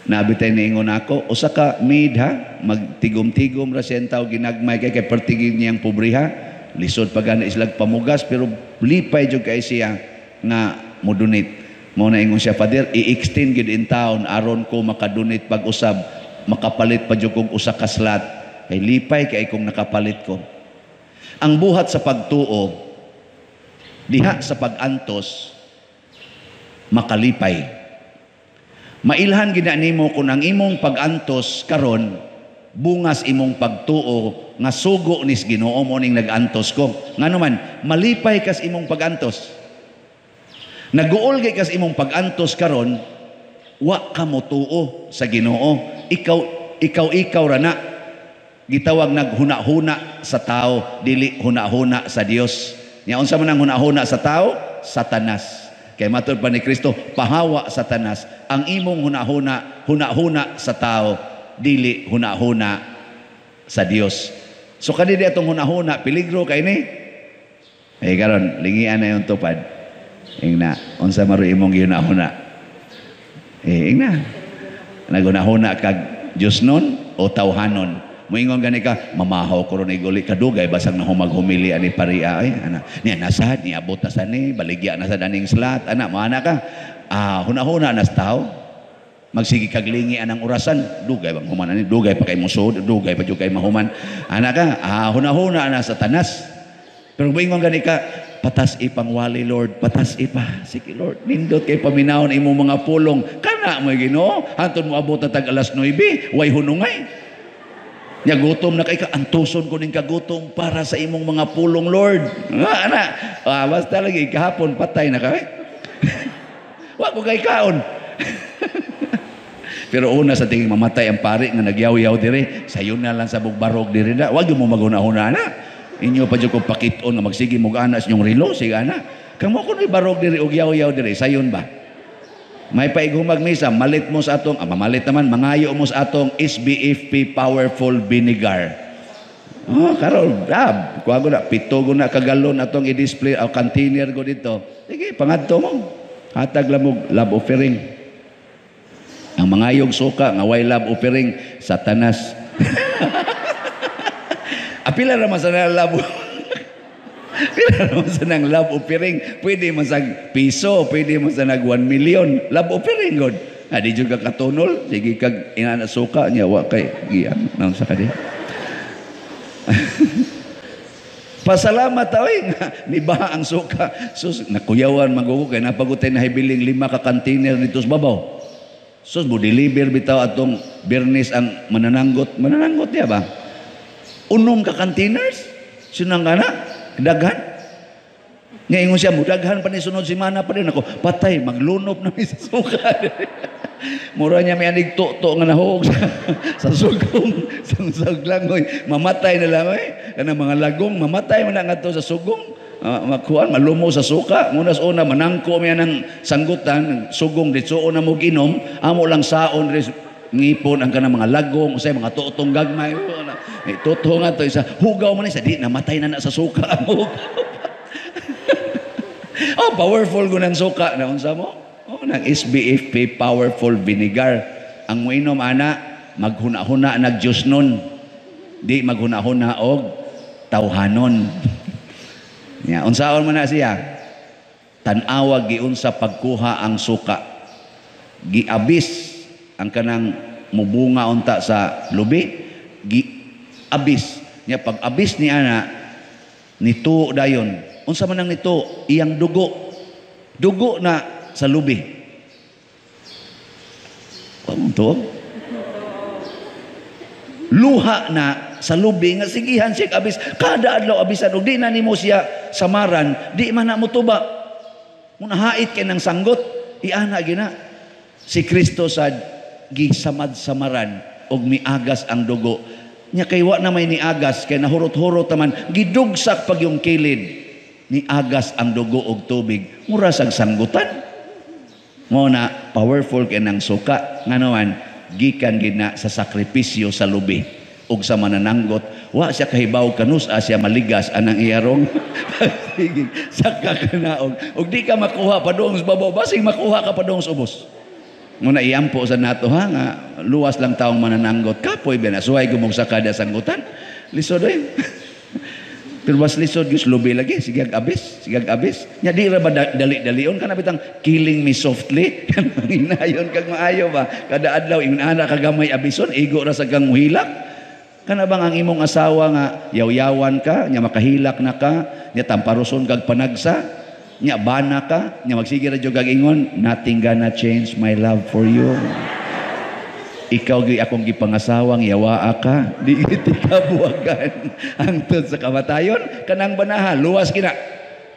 Nabi tay niingon ako, usa ka maid ha, magtigom-tigom ra siya tawo ginagmay kay kay pertigin niyang pobriha. Lisod pa gani islag pamugas pero lipay jud kay siya nga modonate. Mao na ingon siya, Father, i-extend gid in town aron ko makadonate pag-usab, makapalit pa jud kog usa ka slot. Kay lipay kay kung nakapalit ko. Ang buhat sa pagtuo diha sa pag-antos makalipay. Mailhan gid na nimo kung ang imong pag-antos karon bungas imong pagtuo nga sugo nis Ginoo mo ning nag-antos ko. Ngano man malipay kas imong pag-antos. Naguol kay kas imong pag-antos karon, wa ka motuo sa Ginoo. Ikaw ikaw ikaw ra na. Gitawag naghuna-huna sa tao, dili huna-huna sa Dios. Nya unsa man ang huna-huna sa tao? Satanas. Kay matud pa ni Kristo, pahawa Satanas. Ang imong huna-huna, huna-huna sa tao, dili huna-huna sa Dios. So kani di atong huna-huna, peligro kay ni. Eh karon, lingian na yung tupad. Ingna, unsa maro imong gihuna-huna? Eh ingna. Naghuna-huna kag Dios nun o tawhanon? Moingon gani ka, mamahaw ko ron iguli kadugay basang nahumaghumili ani paria ay ana. Niya nasad, niabot na sa ni, baligya na sa daning slot, ana moana ka. Ah, huna-huna nas tao. Magsige kag lingi anang orasan, dugay bang human ani, dugay pa kay musod, dugay pa jud kay mahuman. Ana ka, hunahuna na sa tanas. Pero moingon gani ka, patas ipang wali Lord, patas ipa. Sige Lord, nindot kay paminawon imong mga pulong. Kana mo Ginoo, hantod mo abot na tag alas 9, way hunungay. Nya gutom na kay ka, antuson ko ning kagutom para sa imong mga pulong Lord. Ah, ana, basta lagi kahapon patay na kami. Wa ko kay kaon. Pero una sa tingin mamatay ang pari nga nagyaw-yaw dire, sayon na lang sa bugbarog dire na. Wag mo maghuna-huna na. Inyo pa jud ko pakit-on nga magsige mo ana sa inyong relo, sige ana. Kamo kuno'y barog dire og yaw-yaw dire, sayon ba? May paigumag misa, malit mo sa atong, mamalit naman, mangayo mo sa atong SBFP Powerful Vinegar. Oh, karon, kuha ko na, 7 ko na kagalon atong i-display, o container ko dito. Sige, pangadto mo. Hatag lang mo, love offering. Ang mangayog suka, nga way love offering, Satanas. Apila raman sa love. Pila naman sa nang love offering, pwede man sa piso, pwede man sa nag 1 million. Love offering, God. Di jud ka katunol, sige kag inana suka niya, wa kay giyan. Nang sa kadi. Pasalamat oy nibaha ang suka. Sus, nakuyawan magugo kay napagutay na hibiling 5 ka container dito sa babaw. Sus, mo deliver bitaw atong Biyernes ang manananggot. Manananggot niya ba? 6 ka containers? Sinang ka na? Daghan. Nga ingon siya, mudaghan pa ni sunod semana pa din ako. Patay, maglunop na mi sa suka. Mura niya may anig to nga nahog sa sugong. Sa suglang, oy. Mamatay na lang, oy. Kanang mga lagong, mamatay man na nga to sa sugong. Makuan malumo sa suka. Munas una manangko miya ng sanggutan, sugong ditsuon na mo ginom, amo lang saon ris ngipon ang kanang mga lagong, usay mga tuotong gagmay. Eh, tuto nga to isa hugaw man isa di namatay na na sa suka ang hugaw. Oh, powerful ko ng suka na unsa mo? Oh, nang SBFP powerful vinegar. Ang moinom ana maghuna-huna nag Diyos nun. Di maghuna-huna og tawhanon. Ya, unsaon man na siya? Tan-awa giunsa pagkuha ang suka. Giabis ang kanang mubunga unta sa lubi, giabis. Nya pag abis ni ana nituo dayon. Unsa man ang nituo? Iyang dugo. Dugo na sa lubi. Wa to? Luha na sa lubi nga sigihan siya abis kada adlaw abisan og di na nimo siya samaran, di man na motuba. Munahait kay nang sanggot iana gina si Kristo sad gisamad-samaran og miagas ang dugo nya kay wa na may niagas kay nahurot-hurot taman gidugsak pag yung kilid niagas ang dugo og tubig mura sag sanggutan. Mo na powerful kay nang suka ngano man gikan gid na sa sakripisyo sa lubi ug sa manananggot. Wa siya kahibaw kanus a siya maligas anang iyarong sa kakanaog ug di ka makuha padung sa babaw, basing makuha ka padung sa ubos. Muna iampo sa nato ha nga luwas lang taong manananggot kapoy ba na suway gumog sa kada sanggutan lisod oy. Pero mas lisod gyud lubi lagi sigag abis, sigag abis. Nya di ra ba dali-dalion kana bitang killing me softly. Hinayon kag maayo ba kada adlaw ingon ana ka gamay abison igo ra sa kang muhilak. Kana bang ang imong asawa nga yaw-yawan ka, nya makahilak na ka, nya tamparuson kag panagsa, nya bana ka, nya magsige ra jud kag ingon, nothing gonna change my love for you. Ikaw gyud akong gipangasawang yawaa ka, di gid ka buwagan hangtod sa kamatayon, kanang banaha luwas kina.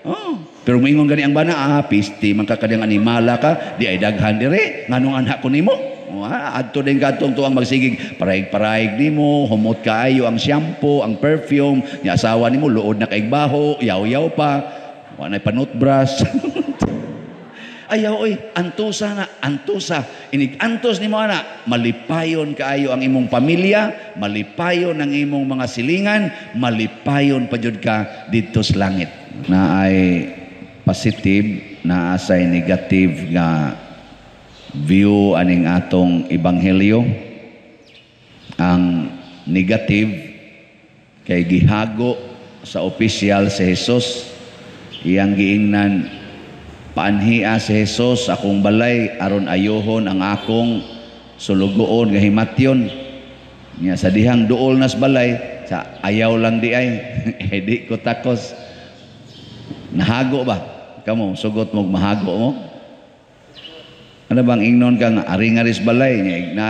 Oh, pero moingon gani ang bana, pisti man ka kadiyang animala ka, di ay daghan dire, nganong anak ko nimo? Oh, adto din kadtong tuang magsigig paraig-paraig nimo, humot kaayo ang shampoo, ang perfume, nya asawa nimo luod na kaig baho, yaw-yaw pa, wa nay panutbrush. Ayaw oy, antusa na, antusa. Inig antos nimo ana, malipayon kaayo ang imong pamilya, malipayon ang imong mga silingan, malipayon pa jud ka didto sa langit. Na ay positive, naa say negative nga view aning atong ebanghelyo. Ang negative kay gihago sa opisyal si Jesus, iyang giingnan paanhia si Jesus akong balay aron ayohon ang akong sulugoon nga himatyon. Nya sa dihang duol nas balay sa ayaw lang di ay eh, di ko takos. Nahago ba kamo? Sugot mo mahago mo? Ano bang ingnon ka nga aring-aris balay nya na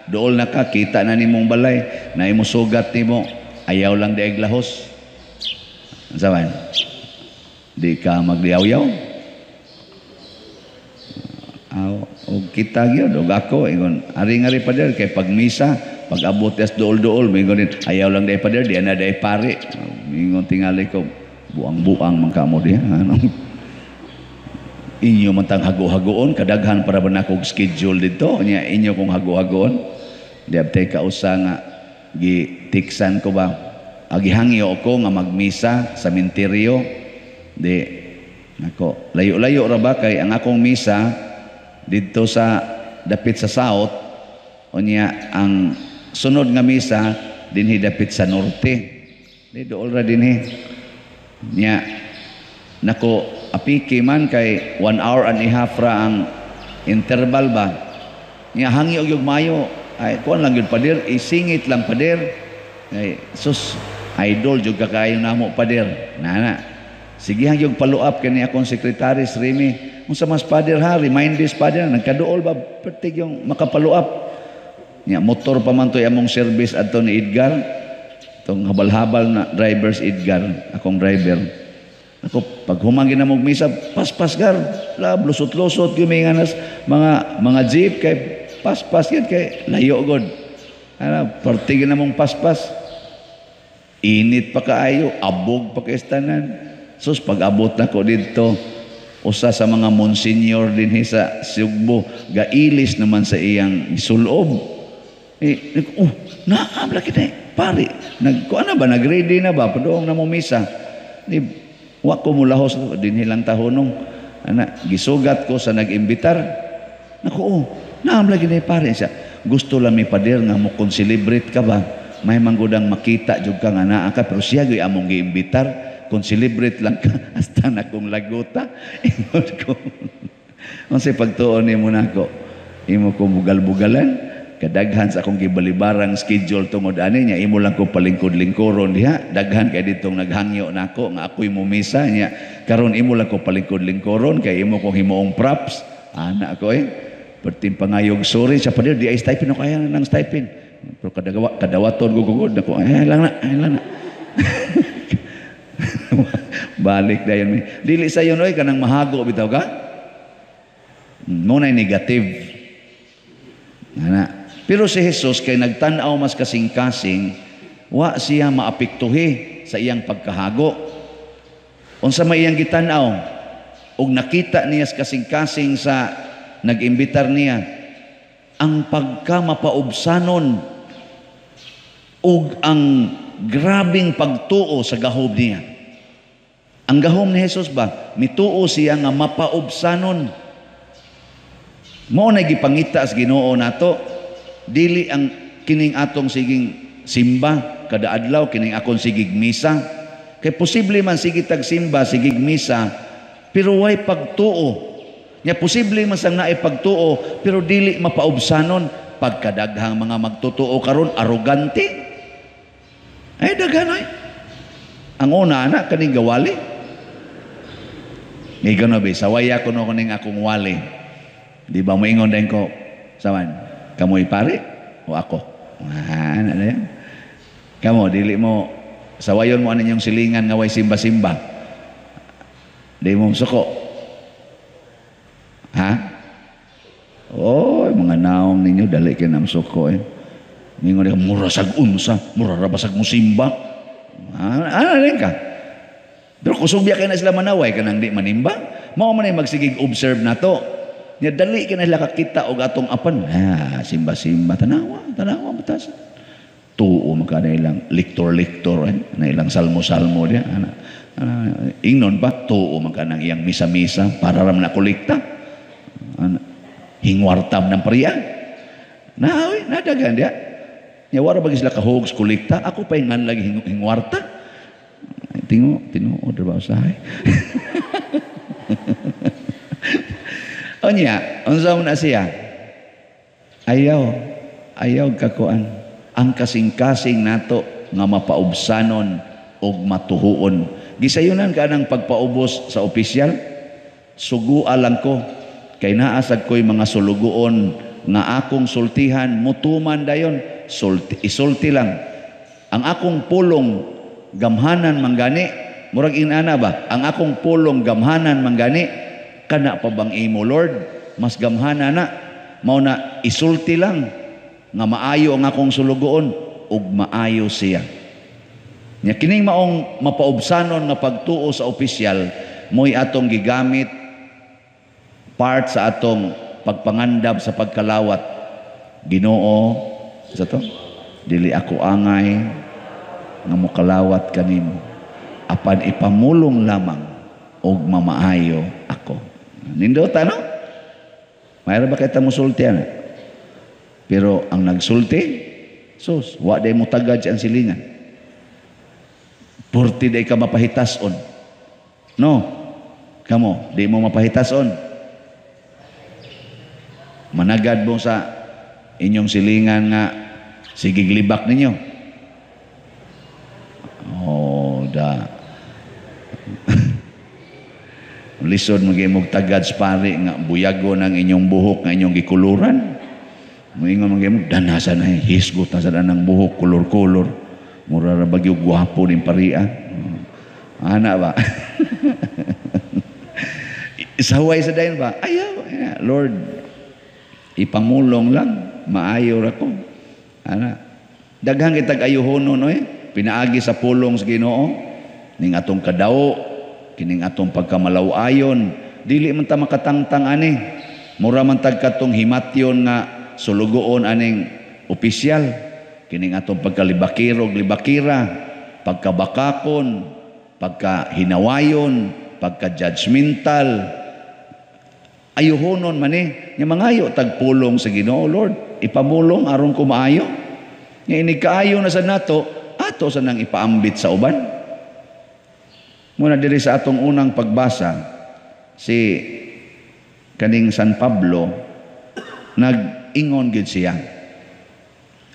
duol na ka, kita na nimong balay na imo sugat nimo ayaw lang di ay lahos. Unsa man? Di ka magdiyaw-yaw? Aw, og kita gyud og ako ingon aring-ari pader kay pagmisa pag abot as duol-duol mingon din ayaw lang di ay pader di na di ay pare. Mingon tingali ko buang-buang man kamo diha. Ano? Inyo man tang hago-hagoon kadaghan para ba nakog schedule dito nya inyo kong hago-hagoon. Di abtay kausa nga gitiksan ko ba agihangyo ko nga magmisa sa menteryo. Di nako layo-layo ra ba kay ang akong misa didto sa dapit sa south, unya ang sunod nga misa dinhi dapit sa norte. Di dool ra dinhi. Nya nako apiki man kay 1 hour and a half ra ang interval ba. Nya hangyo gyud mayo ay kuan lang gyud pader, isingit lang pader. Ay sus idol jud ka kaayo namo pader. Nana. Sige hang gyud follow up kani akong sekretary si Remy. Unsa mas pader ha, remind this pader nagkaduol ba pertig yung makapalo up. Nya motor pa man to among service adto ni Edgar. Tong habal-habal na drivers Edgar, akong driver. Ako pag humangin na mong misa, paspas gar, lab lusot-lusot gyud may nganas mga jeep kay paspas gyud kay layo gud. Ana pertig na mong paspas. Init pa kaayo, abog pa kay tanan. Sus, pag-abot na ko dito, usa sa mga monsignor dinhi sa Sugbo, gailis naman sa iyang sulob. Eh, oh, naam lagi na pare. Nag, kuan na ba, nag-ready na ba, padoong na mo misa. Di, wa ko mulahos, dinhi lang tahunong. Ana, gisugat ko sa nag-imbitar. Naku, oh, naam lagi na pare siya. Gusto lang mi pader nga mo kung celebrate ka ba, may manggudang makita jud ka nga naa ka, pero siya gyud among giimbitar. Kung celebrate lang ka, hasta na kong laguta. Ingon ko, unsay pagtuon nimo nako? Imo ko bugal-bugalan, kadaghan sa akong gibalibarang schedule tungod ani niya, imo lang ko palingkod-lingkuron diha. Daghan kay ditong naghangyo nako nga ako'y mumisa niya. Karon imo lang ko palingkod-lingkuron kay imo kong himuong props. Ana ko eh. Perting pangayog sorry sa pader, di ay stipend ako, kaya ng stipend. Pero kadagawa, kadawaton ko gugod nako, ay lang na, ay lang na. Balik dayon mi. Dili sayon oy kanang mahago bitaw ka. Mo nay negative. Ana. Pero si Jesus kay nagtan-aw mas kasing-kasing, wa siya maapektuhi sa iyang pagkahago. Unsa may iyang gitan-aw og nakita niya sa kasing-kasing sa nag-imbitar niya ang pagka mapaubsanon ug ang grabing pagtuo sa gahom niya. Ang gahom ni Jesus ba, mituo siya nga mapaubsanon. Mao na gipangita sa Ginoo nato, dili ang kining atong siging simba kada adlaw, kining akong sigig misa. Kay posible man sige tag simba, sigig misa, pero way pagtuo. Nya posible man sang naay pagtuo, pero dili mapaubsanon. Pagkadaghang mga magtutuo karon arogante. Ay daghan ay. Ang una ana kaning gawali. Ngigon na be, sawaya ko no kuning akong wali. Di ba moingon din ko, saman, kamoy pare o ako? Ah, ana na yan. Kamo, dili mo, sawayon mo ano yung silingan nga way simba-simba. Di mo suko. Ha? Oh, mga naong ninyo, dali kayo ng suko eh. Mingon ka, mura sag unsa, mura rabasag mo simba. Ah, ano rin ka? Pero kusog biya kayo na sila manaway, kanang di manimba. Mao man ay magsigig observe na to. Nya dali ka na sila kakita og atong apan. Ah, simba-simba, tanawa, tanawa, batas. Tuo man ka na ilang lektor-lektor, eh, na ilang salmo-salmo diya. Ana, ana, ingnon pa, tuo man ka ng iyang misa-misa para ram na kolekta. Ana, hingwartam ng pariya. Na, oy, nadagan diya. Nya wara bagi sila kahugs kolekta, ako pa ingan lagi hingwarta. Tingo, tinuod ba usahay? Unya, unsa man na siya? Ayaw, ayaw kakuan. Ang kasing-kasing nato nga mapaubsanon og matuhuon. Gisayunan ka ng pagpaubos sa opisyal? Sugua lang ko. Kay naasag ko'y mga sulugoon nga akong sultihan, mutuman dayon, sulti, isulti lang. Ang akong pulong gamhanan manggani, murag inana ba? Ang akong pulong gamhanan manggani, kana pa bang imo Lord? Mas gamhana na. Mao na isulti lang nga maayo ang akong sulugoon ug maayo siya. Nya kining maong mapaubsanon nga pagtuo sa opisyal mo'y atong gigamit part sa atong pagpangandab sa pagkalawat. Ginoo, sa to? Dili ako angay nga mokalawat kanimo, apan ipamulong lamang og mamaayo ako. Nindota no? Mayroon ba kita musulti ana? Pero ang nagsulti, sus, wa day mo tagad ang silingan. Purti day ka mapahitason. No? Kamo, di mo mapahitason. Managad mo sa inyong silingan nga sigig libak ninyo. Oh, da. Lisod magimog tagad sa pari nga buyago ng inyong buhok nga inyong gikuluran. Moingon magimog danasa na hisgot na sa danang buhok kulor-kulor. Mura ra bagyo gwapo ning paria. Ana ba? Saway sa dayon ba? Ayaw, Lord, ipamulong lang, maayo ra ko. Ana. Daghang kitag ayuhonon oy, pinaagi sa pulong sa Ginoo ning atong kadao Kining atong pagkamalaw-ayon, dili man ta makatangtang ani. Mura man tag katong himatyon nga sulugoon aning opisyal. Kining atong pagkalibakirog libakira, pagkabakakon, pagkahinawayon, pagka-judgmental, ayuhonon man eh. Nga mangayo tagpulong sa Ginoo, "Lord, ipamulong aron ko maayo." Nga inig kaayo na sa nato, ato sa nang ipaambit sa uban. Muna diri sa atong unang pagbasa, si kaning San Pablo, nag-ingon gid siya.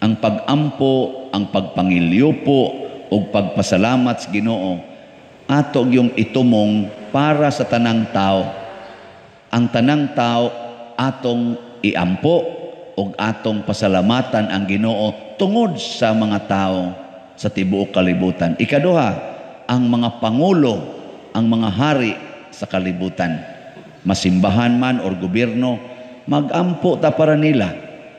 Ang pag-ampo, ang pagpangilyupo, ug pagpasalamat sa Ginoo, ato yung itumong para sa tanang tao. Ang tanang tao atong iampo ug atong pasalamatan ang Ginoo tungod sa mga tao sa tibuok kalibutan. Ikaduha, ang mga pangulo, ang mga hari sa kalibutan, masimbahan man or gobyerno, magampo ta para nila.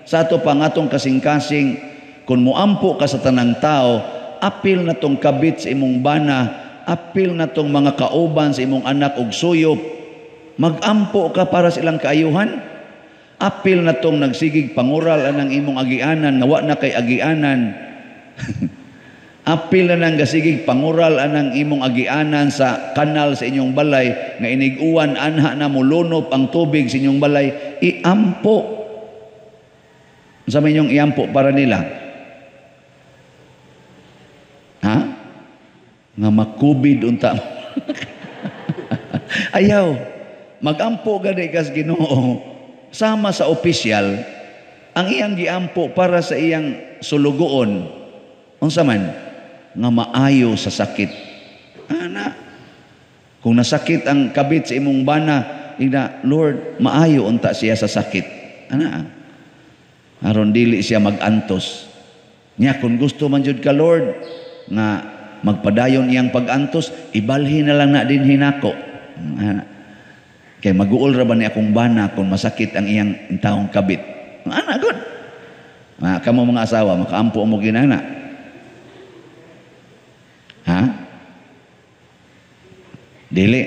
Sa ato pa nga atong kasing-kasing, kung muampo ka sa tanang tao, apil na tong kabit sa imong bana, apil na tong mga kauban sa imong anak og suyop, magampo ka para sa ilang kaayuhan. Apil na tong nagsigig pangural anang imong agianan, nga wa na kay agianan. Apil na nang gasigig pangural anang imong agianan sa kanal sa inyong balay, nga inig-uwan anha na mulunop ang tubig sa inyong balay, iampo. Sa may inyong iampo para nila? Ha? Nga makubid unta. Ayaw. Magampo gani kas Ginoo sama sa opisyal, ang iyang giampo para sa iyang sulugoon. Unsa man? Nga maayo sa sakit. Ana. Kung nasakit ang kabit sa imong bana, ina, "Lord, maayo unta siya sa sakit." Ana. Aron dili siya magantos. Nya kung gusto man jud ka, Lord, nga magpadayon iyang pagantos, ibalhin na lang na din hinako. Ana. Kay maguol ra ba ni akong bana kung masakit ang iyang taong kabit. Ana gud. Ma kamo mga asawa, makaampo mo ginana. Ha? Dili.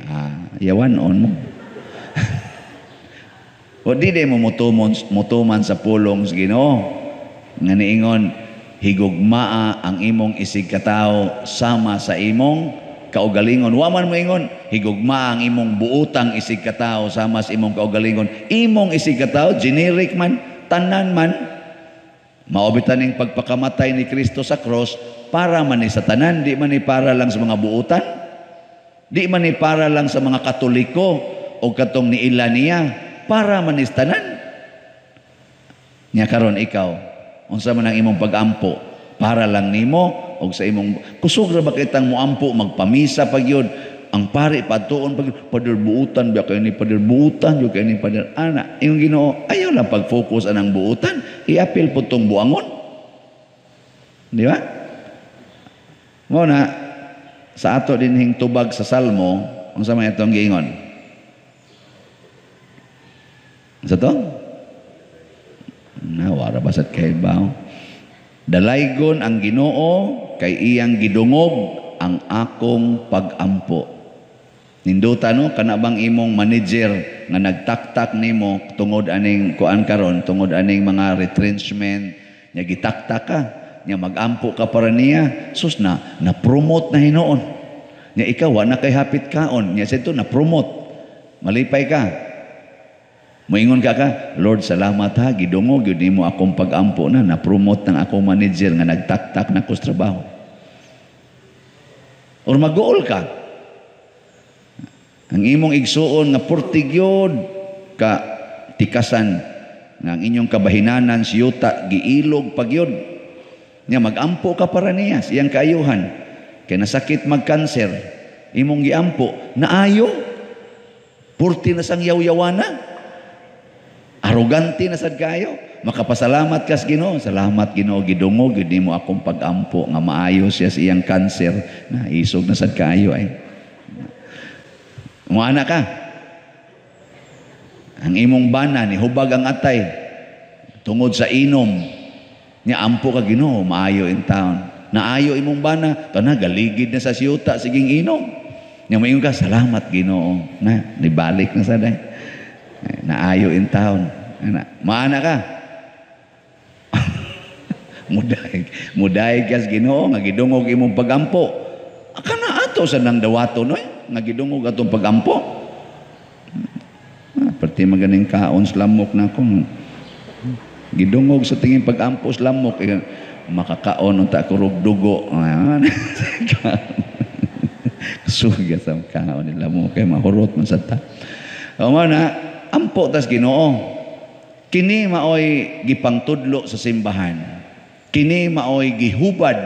Ah, yawan on mo. O di mo mutuman sa pulong sa Ginoo. Nga niingon, higugmaa ang imong isig katawo sama sa imong kaugalingon. Wa man mo ingon, higugmaa ang imong buutang isig katawo sama sa imong kaugalingon. Imong isig katawo, generic man, tanan man. Mao bitaw ning pagpakamatay ni Kristo sa cross, para man ni sa tanan, di man ni para lang sa mga buutan, di man ni para lang sa mga Katoliko o katong niila niya, para man ni sa tanan. Nya karon ikaw, unsa man ang imong pag-ampo, para lang nimo og sa imong kusog ra ba kitang moampo, magpamisa pag yun, ang pari patuon pag pader buutan ba kay ni pader buutan yo kay ni pader ana imong Ginoo, ayaw lang pag-focus anang buutan, iapil po tong buangon, di ba? Mao na sa ato dinhing tubag sa Salmo, unsa man itong giingon? Sa to? Na wara basat kay baw. Dalaygon ang Ginoo kay iyang gidungog ang akong pagampo. Ninduta no, kana bang imong manager nga nagtaktak nimo tungod aning kuan karon, tungod aning mga retrenchment, nya gitaktak ka, nya magampo ka para niya, sus na na-promote na hinuon. Nya ikaw wa na kay hapit kaon, nya sidto na-promote. Malipay ka. Moingon ka ka, "Lord, salamat ha, gidungog gyud nimo akong pagampo na na-promote ng akong manager nga nagtaktak na ko sa trabaho." Or maguol ka. Ang imong igsuon nga portigyod ka tikasan nga ang inyong kabahinanan si yuta giilog pagyod. Nya magampo ka para niya siyang kaayuhan. Kay nasakit magkanser, imong giampo, naayo. Purti na sang yaw-yawana. Arogante na sad kayo. Makapasalamat kas Ginoo. Salamat Ginoo, gidungog gyud nimo akong pagampo nga maayo siya sa iyang kanser, na isog na sad kayo ay. Muana ka. Ang imong bana ni hubag ang atay tungod sa inom. Nya ampo ka, Ginoo, maayo in town. Naayo imong bana, tana galigid na sa siyuta siging inom. Nya moingon ka, "Salamat, Ginoo." Na, nibalik na sa day. Naayo in town. Ana, maana ka. Mudaig, mudaig kas Ginoo nga gidungog imong pagampo. Kana ato sa nang dawato no nga gidungog atong pagampo. Ah, perti maganing kaon sa lamok na ako. Gidungog sa tingin pagampo sa lamok eh, makakaon unta ko rog dugo. Ah, suga sa kaon ni lamok kay mahurot man sa ta. O na, ampo tas Ginoo. Kini maoy gipangtudlo sa simbahan. Kini maoy gihubad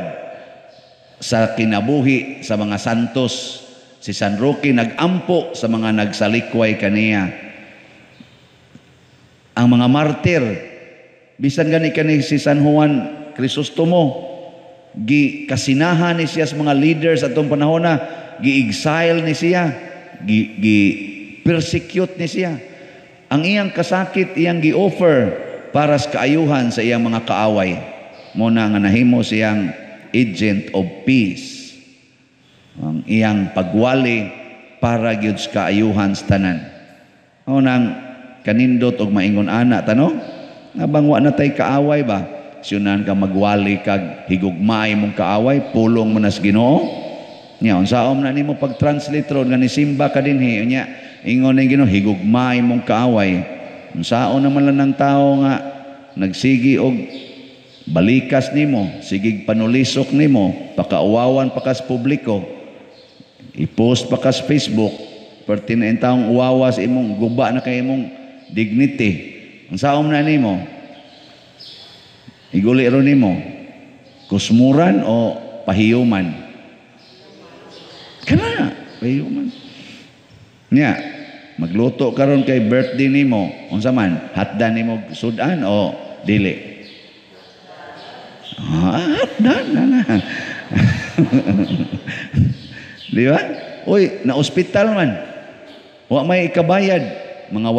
sa kinabuhi sa mga santos. Si San Roque nagampo sa mga nagsalikway kaniya. Ang mga martir, bisan gani kani si San Juan Crisostomo, gi kasinahan ni siya sa mga leaders atong panahon na, gi-exile ni siya, gi persecute ni siya. Ang iyang kasakit iyang gi-offer para sa kaayuhan sa iyang mga kaaway. Mo na nga nahimo siyang agent of peace. Ang iyang pagwali para gyud sa kaayuhan sa tanan. Mao nang kanindot og maingon ana tano, nga bang wa na tay kaaway ba? Siyunan ka magwali kag higugmaay mong kaaway, pulong mo nas Ginoo. Nya unsaon na nimo pag-translate ron nga nisimba ka dinhi, nya ingon ning Ginoo, higugmaay mong kaaway. Unsaon naman lang ng tao nga nagsigi og balikas nimo, sigig panulisok nimo, pakauwawan pa kas publiko, i-post pa kas Facebook, perti na taong uwawa sa imong guba na kay imong dignity. Unsaon na nimo? Iguli ro nimo, kusmuran o pahiyuman? Kana, pahiyuman. Nya, magluto karon kay birthday nimo, unsa man, hatdan nimo sudan o dili? Ah, hatdan na na. Di ba? Uy, na ospital man. Wa may ikabayad, mga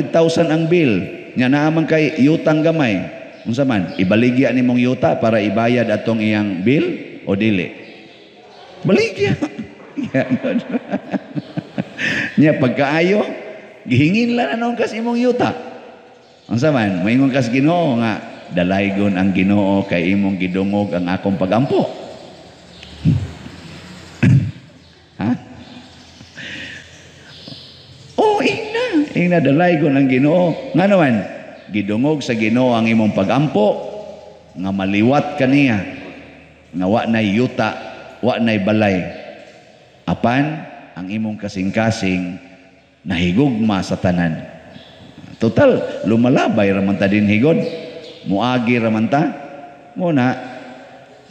100,000 ang bill. Nya naa man kay yutang gamay. Unsa man, ibaligya nimong yuta para ibayad atong iyang bill o dili? Baligya. Nya pagkaayo, gihingin lang anong kas imong yuta. Unsa man, maingon kas Ginoo nga dalaygon ang Ginoo kay imong gidungog ang akong pagampo. Ha? Oh, ingna, ingna dalaygon ang Ginoo. Nga naman, gidungog sa Ginoo ang imong pagampo nga maliwat kaniya nga wa nay yuta, wa nay balay. Apan ang imong kasing-kasing nahigugma sa tanan. Total, lumalabay raman ta din higod. Muagi raman ta. Muna,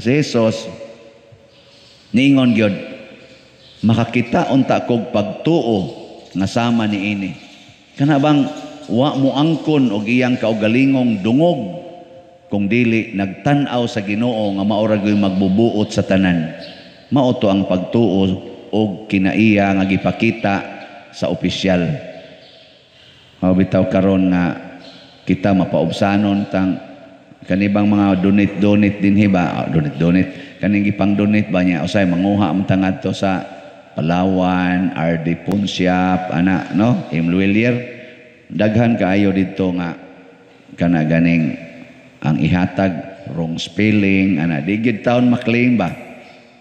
si Jesus niingon gyud, makakita unta kog pagtuo nga sama niini. Kana bang wa mo angkon og iyang kaugalingong dungog kung dili nagtan-aw sa Ginoo nga mao ra gyud magbubuot sa tanan. Mao to ang pagtuo og kinaiya nga gipakita sa opisyal. Mao bitaw karon nga kita mapaubsanon tang kanibang mga donate-donate dinhi ba? Oh, donate-donate kaning gipang-donate ba niya usay manguha man ta ngadto sa Palawan, RD Ponsiap, ana no, Imluelier. Daghan kaayo didto nga kana ganing ang ihatag wrong spelling ana di gid taon maklaim ba.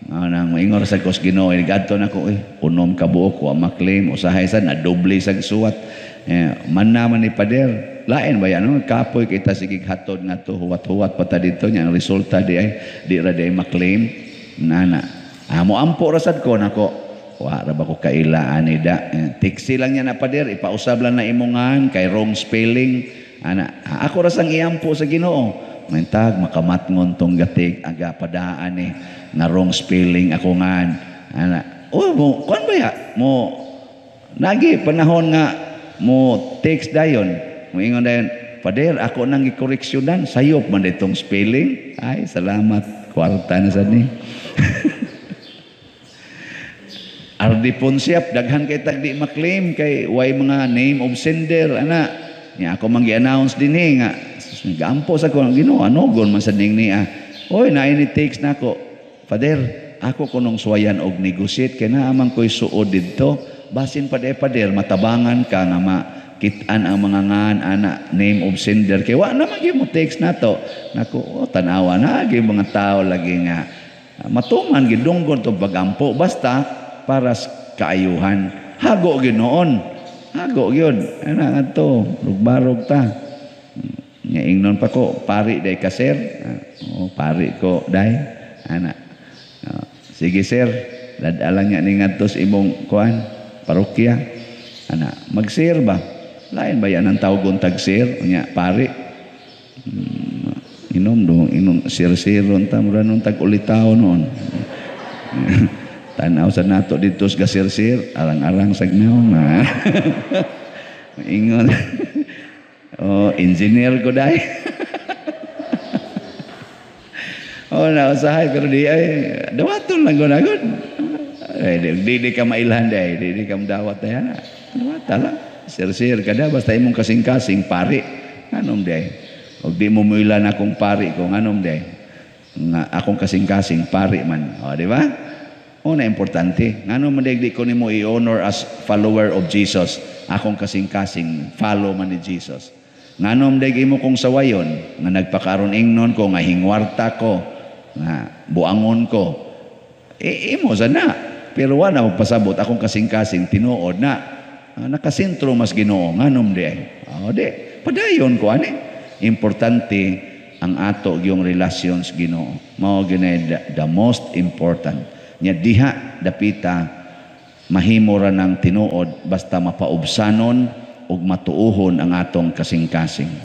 Nang maingor sa kos Ginoo gadto nako unom ka buok wa maklaim usahay sad na doble sag suwat. Eh, man naman ni pader lain ba yan no? Kapoy kita sige hatod nga to huwat-huwat pa ta dito nya ang resulta di ay di ra di ay maklaim nana. Ah, mo ampo ra sad ko nako. Wa ra ba ko kaila ani da. Eh, tiksi lang niya na pader ipausab lang na imongan kay wrong spelling ana. Ah, ako ra sang iampo sa Ginoo. Mentag makamatngon tong gatig aga padaan ni nga wrong spelling ako ngan ana. Oh, mo kuan ba ya? Mo nagi panahon nga mo text dayon. Moingon dayon, "Pader, ako nang gikoreksyonan, sayop man ditong spelling." Ay, salamat. Kwarta na sad ni. RD Ponsiap, daghan kay tag di maklaim kay way mga name of sender ana. Nya ako man gi-announce dinhi nga gaampo sa ko Ginoo ano gon man sad ning niya. Oy, naay ni text nako. "Pader, Ako kunong suwayan og negotiate kay naa man ko'y suod didto. Basin pa di, pader, matabangan ka nga makit-an ang mga ngan ana, name of sender, kay wa naman gyud mo text nato. Nako, oh, tan-awa na gyud mga tao lagi nga matuman gyud dunggon to pagampo basta para sa kaayuhan. Hago gyud noon. Hago gyud. Ana ngadto, rugbarog ta. Nga ingnon pa ko, "Pari day ka, sir?" "Ah, oh, pari ko day." Ana. "Ah, sige sir, dad-a lang nya ni ngadto sa imong kuan, parokya." Ana, mag-sir ba? Lain ba yan ang tawgon tag sir? Unya, pari. Inom do, inom sir-siron ta mura nung tag ulitaw noon. Tanaw sa nato dito sa gasir-sir, arang-arang sa gnaw. Ingon. "Oh, engineer ko dai." Oh, na usahay pero di ay dawaton lang gud agad. Ay, di ka mailhan day, di ka madawat day ana. Dawata lang. Sir-sir kada basta imong kasing-kasing pari. Nganom day? Og di mo muilan akong pari ko, nganom day? Nga akong kasing-kasing pari man. O, di ba? O na importante. Ngano man di ko nimo i-honor as follower of Jesus? Akong kasing-kasing follow man ni Jesus. Ngano man di imo kong sawayon nga nagpakaron ingnon ko nga hingwarta ko nga buangon ko. E, imo sa na. Pero wala magpasabot akong kasing-kasing tinuod na nakasentro mas Ginoo, nganom di ay. O di padayon ko ani. Importante ang ato yung relasyon sa Ginoo. Mao gyud the most important. Nya diha dapita mahimo ra ng tinuod basta mapaubsanon ug matuohon ang atong kasing-kasing.